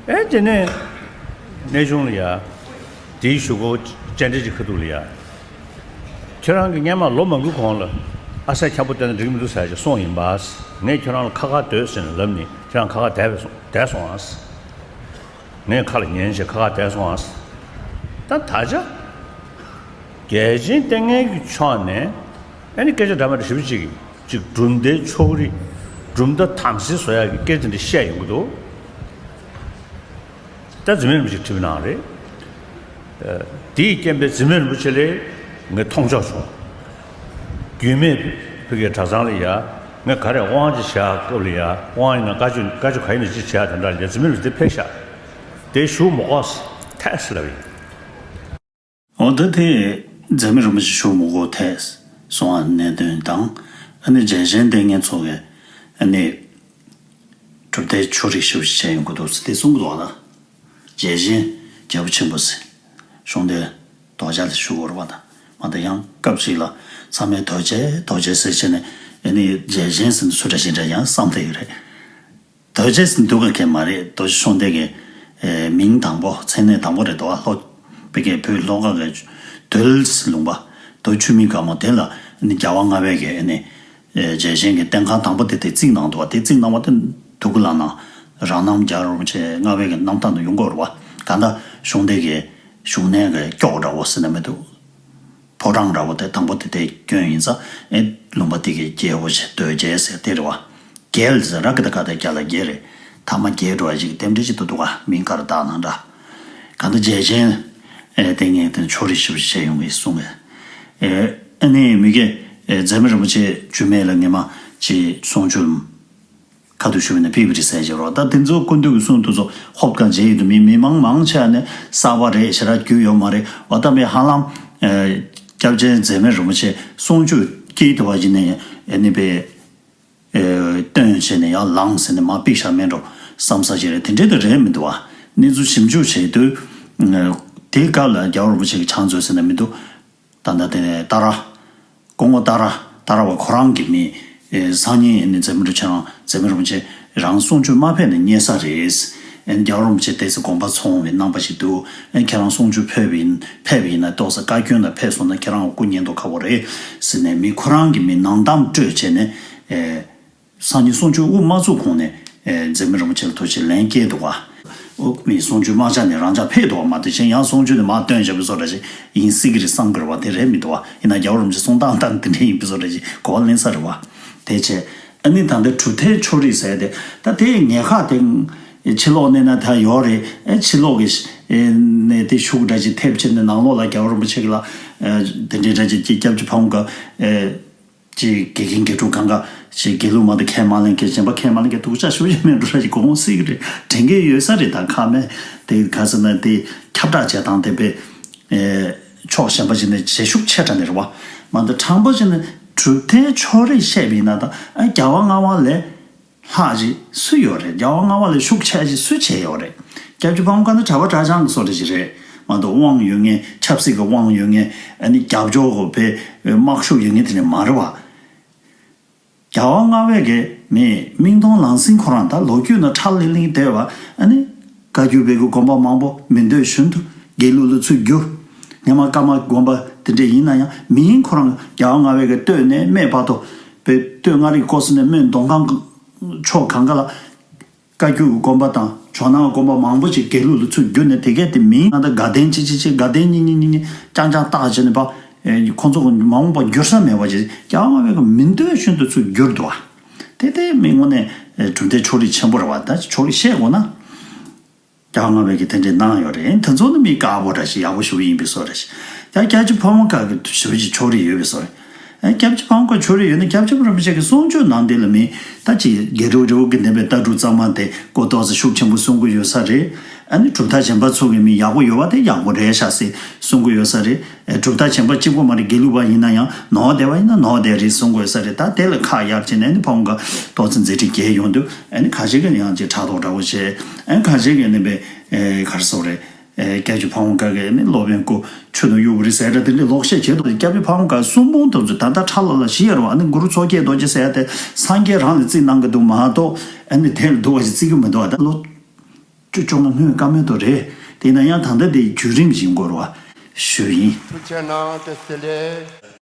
ཨེ་དེ་ནས་གནས་ཆུང་ལ་ཡ། དེའི་གཞུག་གུ་བཅར་འདྲི་ཅིག་ཁ་ཐུག་ལ་ཡ། ཁྱེད་རང་གིས་སྔན་མ་ལོ་མང་པོའི་གོང་ལ་ཨ་གསར་འཁྱམ་པོ་བསྟན་ན་འགྲིག་མི་འདུག་ཟེར་ཅིག་གསུངས་ཡིན་པ། ངས་ཁྱེད་རང་ལ་ཁ་ཁ་སྡོད་ཟེར་ནས་ལབ་ནས་ཁྱེད་རང་ཁ་ཁ་བསྡད་པས་སོང་བསྡད་སོང་ཨ། ངས་ཁ་ལ་ཉན་བྱས་ཁ་ཁ་བསྡད་སོང་ཨ། ད་ད་ཆ། རྒྱལ་ཆེན་ལྟས་ངན་གྱི་ཕྱོགས་ནས་ཨ་ནི་སྐད་ཆ་འདྲ་མི་འདྲ་ཞེ་པོ་ཅིག་ཅིག་གྲུབ་མཐའི་ཕྱོགས་རིས་གྲུབ་མཐའ་དམ་སྲི་བཟོ་ཡག་གི་སྐད་ཆ་འདི་བཤད་ཡོང་གི་འདུག་ད་འཛིན་མའི་རིན་པོ་ཆེ་དྲིས་པ་ནང་རེད། དེའི་རྐྱེན་པས་འཛིན་མའི་རིན་པོ་ཆེ་ལས་ངས་མཐོང་ཆོག་བྱུང་། རྒྱུད་སྨད་ཕ་གིའི་གྲྭ་ཚང་ལ་ཡ་ངས་ག་རེ་དབང་ཅིག་བྱེད་ཡག་སྐབས་ལ་ཡ་དབང་ཡིན་ན་བཀའ་ཆོས་བཀའ་ཆོས་ག་ཡིན་ན་ཅིག་བྱེད་ཡག་དེ་འདྲ་ལ་ཡ་འཛིན་མའི་རིན་པོ་ཆེ་དེ་ཕེབས་ཤག་དེ་ཞུ་མི་དགོས་ཐལ་ཟེར་ལབ་ཡིན། འོ་ད་དེ་འཛམ་བུ་གླིང་རིན་པོ་ཆེ་ཞུ་མི་དགོས་ཐལ་སོང་བ་གནད་དོན་དང་། ཨ་ནི་རྒྱལ་ཆེན་ལྟས་ངན་ཚོ་གིས་ཨ་ནི་གྲུབ་མཐའི་ཕྱོགས་རིས་ཞེ་པོ་ཞིག་བྱས་ཡོང་གི་འདུག་ཟེར་དེ་གསུང་གི་འདུག་བ་ལ། རྒྱལ་ཆེན་རྒྱལ་པོ་ཆེན་པོ་ཟེར་གཞུང་འདི་རྡོ་རྗེ་ལ་ཞུ་དགོས་རེད་བ་དང་། མ་གཏོགས་ཡང་སྐབས་ཤིག་ལ་ཚང་མས་རྡོ་རྗེ་རྡོ་རྗེ་ཟེར་བྱས་ནས་ཨ་ནི་རྒྱལ་ཆེན་ཟེར་ནས་སུ་འདྲ་ཞིག་འདྲ་ཡང་བསམ་བསྡད་ཡོད་རེད། རྡོ་རྗེ་ཟེར་འདུག་ག་གས་མ་རེད། རྡོ་རྗེ་ཤོང་སྡེ་གི་ཨེ་མིང་དང་པོ་མཚན་གནས་དང་པོ་རེད་དོ། ལྷོ་བོད་ཀྱི་བོད་ལྷོ་ཁ་གི་རྡོལ་ལུང་པ་རྡོ་ཆུ་མིག་དཀར་མོ་དེ་ལ་ནི་རྒྱལ་བ་ལྔ་པའི་གི་ཨེ་ནི་ཨེ་རྒྱལ་ཆེན་གྱི་རྟེན་ཁང་དང་པོ་དེ་དེ་བརྩིགས་གནང་འདུག་བ། དེ་བརྩིགས་གནང་བ་དེ་དུ་ཀུ་ལ་ན་རང་རྣམ་རྒྱལ་རིན་པོ་ཆེ་ལྔ་པའི་གི་རྣམ་ཐར་དུ་ཡོང་གི་ཡོད་རེད་བ། གང་ལྟར་ཤོང་སྡེ་གི་བཞུགས་གནས་གི་སྐྱོགས་འདྲ་བོ་ཟེར་ན་མི་འདུག་ཕོ་བྲང་འདྲ་བོ་དེ་དང་པོ་དེ་དེ་བསྐྱོན་ཡིན་ཙང་ཨེ་ལུང་པ་དེ་གི་རྒྱལ་པོ་ཆེ་རྡོ་རྗེ་ཟེར་དེ་རེད་བ། རྒྱལ་ཟེར་ར་གི་ད་ག་ད་རྒྱ་ལ་རྒྱལ་རེད། ཐ་མ་རྒྱལ་འགྲོ་བ་ཞིག་རྟེན་འབྲེལ་ཅིག་ཏུ་འདུག་ག་མིང་དཀར་བཏགས་ནང་འདྲ། ག་འདི་རྒྱལ་ཆེན། ཨེ་དེ་ངས་དེ་ཕྱོགས་རིས་ཞིབ་བཤད་ཡོང་གི་གསུང་གི་ཨེ་ཨ་ནི་མི་གེ་ཨེ་མཛད་མི་རིན་པོ་ཆེ་རྒྱུད་སྨད་ལ་ངེས་མ་ཅི་གསུང་ཆོས་ཁ་ཐུག་ཞུ་བ་ན་ཕེབས་པ་རེད་ཟེར་བྱས་རོགས། ད་དེ་ཚོ་སྐུ་མདུན་གྱི་གསུང་དུ་ཚོ་ཧོབ་གང་བྱས་ཡོད་དུ་མི་མི་མང་མང་ཆེ་ནས་གསར་པ་རེད་ཞེ་དྲག་རྒྱུས་ཡོད་མ་རེད། འོ་ད་མི་ཧ་ལམ་ཨེ་སྐྱབས་ཆེན་མཛད་མི་རིན་པོ་ཆེ་གསུང་ཆོས་སྐྱིད་དུ་བ་ཅི་ནས་ཨེ་ནི་པའི། སྟོན་བྱས་ནས་ཡར་ལངས་ཟེར་ནས་མར་ཕུད་བཞག་མེད་འགྲོ་བསམ་ས་ཅིག་རེད། དེ་འདྲའི་དུ་རེད་མི་འདུག་བ། གནས་ཚུལ་ཞིབ་འཇུག་བྱས་དུས། དེའི་སྐབས་ལ་རྒྱལ་བ་རིན་པོ་ཆེ་གི་ཕྱག་མཛོད་ཟེར་ནས་མི་འདུག་ད་ལྟ་དེ་ནས་ཏཱ་ར། སྐུ་ངོ་ཏཱ་ར་ཏཱ་ར་བ་ཁོ་རང་གི་མི། སང་ཉིན་ནི་མཛད་མི་རུ་ཆེ་རང་མཛད་མི་རིན་པོ་ཆེ་རང་གསུང་ཆོས་མ་ཕེབས་ནས་རྙེད་ས་རེད། ཨན་རྒྱལ་བ་རིན་པོ་ཆེ་དེ་ཚེ་དགོངས་པ་ཚོང་བའི་རྣམ་པ་ཞིག་འདུག་ཨན་ཁྱེད་རང་གསུང་ཆོས་ཕེབས་ཡིན་ཕེབས་ཡིན་ན་ཏོག་ཙམ་བཀའ་བཀྱོན་ལ་ཕེབས་སོང་ན་ཁྱེད་རང་སྐུ་ཉེན་དུ་ཁ་བོ་རེད་ཟེར་ནས་མི་ཁོ་རང་གི་མི་ནང་གཏམ་སྤྲོད་བྱས་ནས། སང་ཉིན་གསུང་ཆོས་དབུ་མ་ཚུགས་གོང་ནས། ཨེ་མཛད་མི་རིན་པོ་ཆེ་ལ་ཐུགས་རྗེ་ལན་སྐྱེལ་འདུག་བ། ཨོ་མི་གསུང་ཆོས་མ་བྱས་ནས་རང་ཅག་ཕེབས་འདུག་བ་མ་དེ་བཞིན་ཡང་གསུང་ཆོས་དེ་མར་བཏོན་བྱ་བའི་བཟོ་འདྲ་ཞིག་ཡིན་སྲིད་ཀྱི་རེད་བསམ་གི་རེད་བ། དེ་རེད་མི་འདུག་བ། ཡིན་ན་རྒྱལ་བ་རིན་པོ་ཆེ་གསུང་སྟངས་སྟངས་དེ་འདྲ་ཡིན་པའི་བཟོ་འདྲ་ཞིག་གོ་བ་ལེན་ས་རེད་བ། དེ་བྱས་ཨ་ནི་ད་ལྟ་གྲུབ་མཐའི་ཕྱོགས་རིས་ཟེར་དེ་ད་དེ་ངེས་ཁག་དེ་ཕྱི་ལོགས་གནས་ན་ད་ཡོད་རེད། ཨེ་ཕྱི་ལོགས་ཀྱི་ནས་དེ་ཤུགས་འདྲ་ཞིག་ཐེབས་བྱས་ནས་ནང་ལོགས་ལ་རྒྱལ་བ་རིན་པོ་ཆེ་གི་ལ་དེ་འདྲའི་འདྲ་ཞིག་སྐྱབས་རྗེ་ཕ་བོང་ཁ་ཅིག་དགེ་རྒན་དགེ་ཕྲུག་གང་ག་ཅིག་དགེ་ལུགས་མ་གཏོགས་ཁས་མ་ལེན་མཁན་གཞན་པ་ཁས་མ་ལེན་མཁན་སྡུག་ཅག་ཞུ་ཡི་མེད་འགྲོ་ར་ཞིག་གོང་སྲིད་ཀྱི་རེད་དྲན་གྱི་ཡོད་ས་རེད། ད་ཁ་མེད་དེ་ག་ཟེར་ན་དེ་ཁྱབ་བསྒྲགས་བྱེད་སྟངས་དེ་པས་ཕྱོགས་གཞན་པ་ཞིག་ནས་བྱེད་ཤུགས་ཆེ་དྲགས་ནས་རེད་བ། མ་གཏོགས་དྲང་པོ་ཞིག་ནས་གྲུབ་མཐའི་ཕྱོགས་རིས་བཤད་པ་ཡིན་ན་ད་རྒྱལ་བ་ལྔ་པ་ལས། ལྷག་ཅིག་སུ་ཡོད་རེད། རྒྱལ་བ་ལྔ་པ་ལས་ཤུགས་ཆེ་ཅིག་སུ་བྱས་ཡོད་རེད། སྐྱབས་རྗེ་ཕ་བོང་ཁ་ནི་གྲྭ་པ་གྲྭ་རྐྱང་གི་བཟོ་འདྲ་ཞིག་རེད་མ་གཏོགས་དབང་ཡོད་མཁན་ཆབ་སྲིད་ཀྱི་དབང་ཡོད་མཁན་ཨ་ནི་རྒྱབ་སྐྱོར་གོ་བའི་དམག་ཤུགས་ཡོད་མཁན་དེ་འདྲ་མ་རེད་བ། རྒྱལ་བ་ལྔ་པའི་གི་མི་མིག་མཐོང་ལག་ཟིན་ཁོ་རང་ད་ལོ་རྒྱུས་ནང་ཁྲ་ལིང་ལིང་བསྡད་པ་ཨ་ནི་བཀའ་བརྒྱུད་པའི་གི་དགོན་པ་མང་པོ་མི་འདོད་བཞིན་དུ་དགེ་ལུགས་ལ་ཚུར་བསྒྱུར། སྔོན་མ་ཀརྨ་དགོན་པ་དེ་འདྲ་ཡིན་ན་ཡང་མིང་ཁོ་རང་རྒྱལ་བ་ལྔ་པའི་གི་སྟོད་ནས་སྨད་བར་དུ་པའི་སྟོད་མངའ་རིས་སྐོར་ཟེར་ནས་སྨད་མདོ་ཁམས་ཕྱོགས་གང་ག་ལ་བཀའ་བརྒྱུད་ཀྱི་དགོན་པ་དང་ཇོ་ནང་དགོན་པ་མང་པོ་ཅིག་དགེ་ལུགས་ལ་ཚུར་བསྒྱུར་ནས་དེ་གས་དེ་མིང་ང་ད་དགའ་ལྡན་ཅི་ཅི་ཅི་དགའ་ལྡན་གཉིས་གཉིས་གཉིས་གཉིས་རྐྱང་རྐྱང་བཏགས་བྱས་ནས་པ་ཁོང་ཚོ་མ་འོངས་པ་འགྱུར་ས་མེད་པ་ཅིག་རྒྱལ་བ་ལྔ་པའི་གི་མི་འདོད་བཞིན་དུ་ཚུར་བསྒྱུར་འདུག་བ། དེ་དེ་མི་དངོས་གནས་གྲུབ་མཐའི་ཕྱོགས་རིས་ཆེན་པོ་རེད་བ། ད་ཕྱོགས་རིས་བཤད་དགོས་ན། རྒྱལ་བ་ལྔ་པའི་གི་དེ་འདྲའི་གནང་ཡོད་རེད། དེ་ཚོ་ནི་མི་དཀར་པོ་འདྲ་ཞིག་ཡག་པོ་ཞུ་གི་ཡིན་པའི་བཟོ་འདྲ་ཞིག་ཡང་སྐྱབས་རྗེ་ཕ་བོང་ཁ་གི་ཞུ་གི་ཕྱོགས་རིས་ཡོད་པའི་བཟོ་རེད། ཨ་སྐྱབས་རྗེ་ཕ་བོང་ཁ་ཕྱོགས་རིས་ཡོད་ན་སྐྱབས་རྗེ་རིན་པོ་ཆེ་གི་གསུང་ཆོས་ནང་དེ་ལ་མི་ད་ཅི་དགེ་ཕྲུག་རི་བོ་དགེ་ལྡན་པའི་ལྟ་གྲུབ་གཙང་མ་དེ་ཀོ་ཏོག་ཙམ་ཤུགས་ཆེན་པོ་གསུང་གི་ཡོད་ས་རེད། ཨ་ནི་གྲུབ་མཐའ་གཞན་པ་ཚོ་གི་མི་ཡག་པོ་ཡོད་པ་དེ་ཡག་པོ་རེད་ཤག་ཟེར་གསུང་གི་ཡོད་ས་རེད། ཨེ་གྲུབ་མཐའ་གཞན་པ་གཅིག་པོ་མ་རེད། དགེ་ལུགས་པ་ཡིན་ན་ཡང་ནོར་བསྡད་པ་ཡིན་ན་ནོར་བསྡད་རེད་གསུང་དགོས་ས་རེད། ད་དེ་ལ་ཁ་གཡར་བྱས་ནས་ནི་ཕ་བོང་ཁ་ཏོག་ཙམ་མཛད་འཕྲིན་རྒྱས་ཡོང་དུས་ཨ་ནི་ཁ་ཤས་ཀྱིས་ཡང་ཅིག་ཕྲག་དོག་འདྲ་བོ་བྱས། ཨ་ནི་ཁ་ཤས་ཀྱིས་ནི་པའི་ཨེ་ག་རེ་ཟེར་རེད། ཨེ་སྐྱབས་རྗེ་ཕ་བོང་ཁ་གི་ནི་སློབ་དཔོན་སྐུ་ཆོས་དང་དབྱུག་པ་རེད་ཟེར་འདྲ་དེ་འདྲའི་ལོག་བཤད་བྱས་འདུག་སྐྱབས་རྗེ་ཕ་བོང་ཁ་གསུང་འབུམ་དུ་ད་ལྟ་ཁྲ་ལ་ལ་བཞི་ཡོད་རེད་བ། ཨ་ནི་གུ་རུ་མཚོ་སྐྱེས་རྡོ་རྗེ་ཟེར་ཡ་དེ་སངས་རྒྱས་རང་ལ་བརྩིས་གནང་གི་འདུག་མ་གཏོགས་ཨ་ནི་དེ་ལ་འདུག་བ་ཞིག་བརྩི་གི་མི་འདུག་བ། ད་ལོ། བཅུ་བཅོ་ལྔ་སྔོན་བཀའ་མོལ་དུ་རེད། དེ་ན་ཡང་ད་ལྟ་དེ་བརྒྱུད་རིམ་བཞིན་འགོར་བ་ཞུ་ཡིན། ཐུགས་རྗེ་གནང་དེ་སི་ལེ།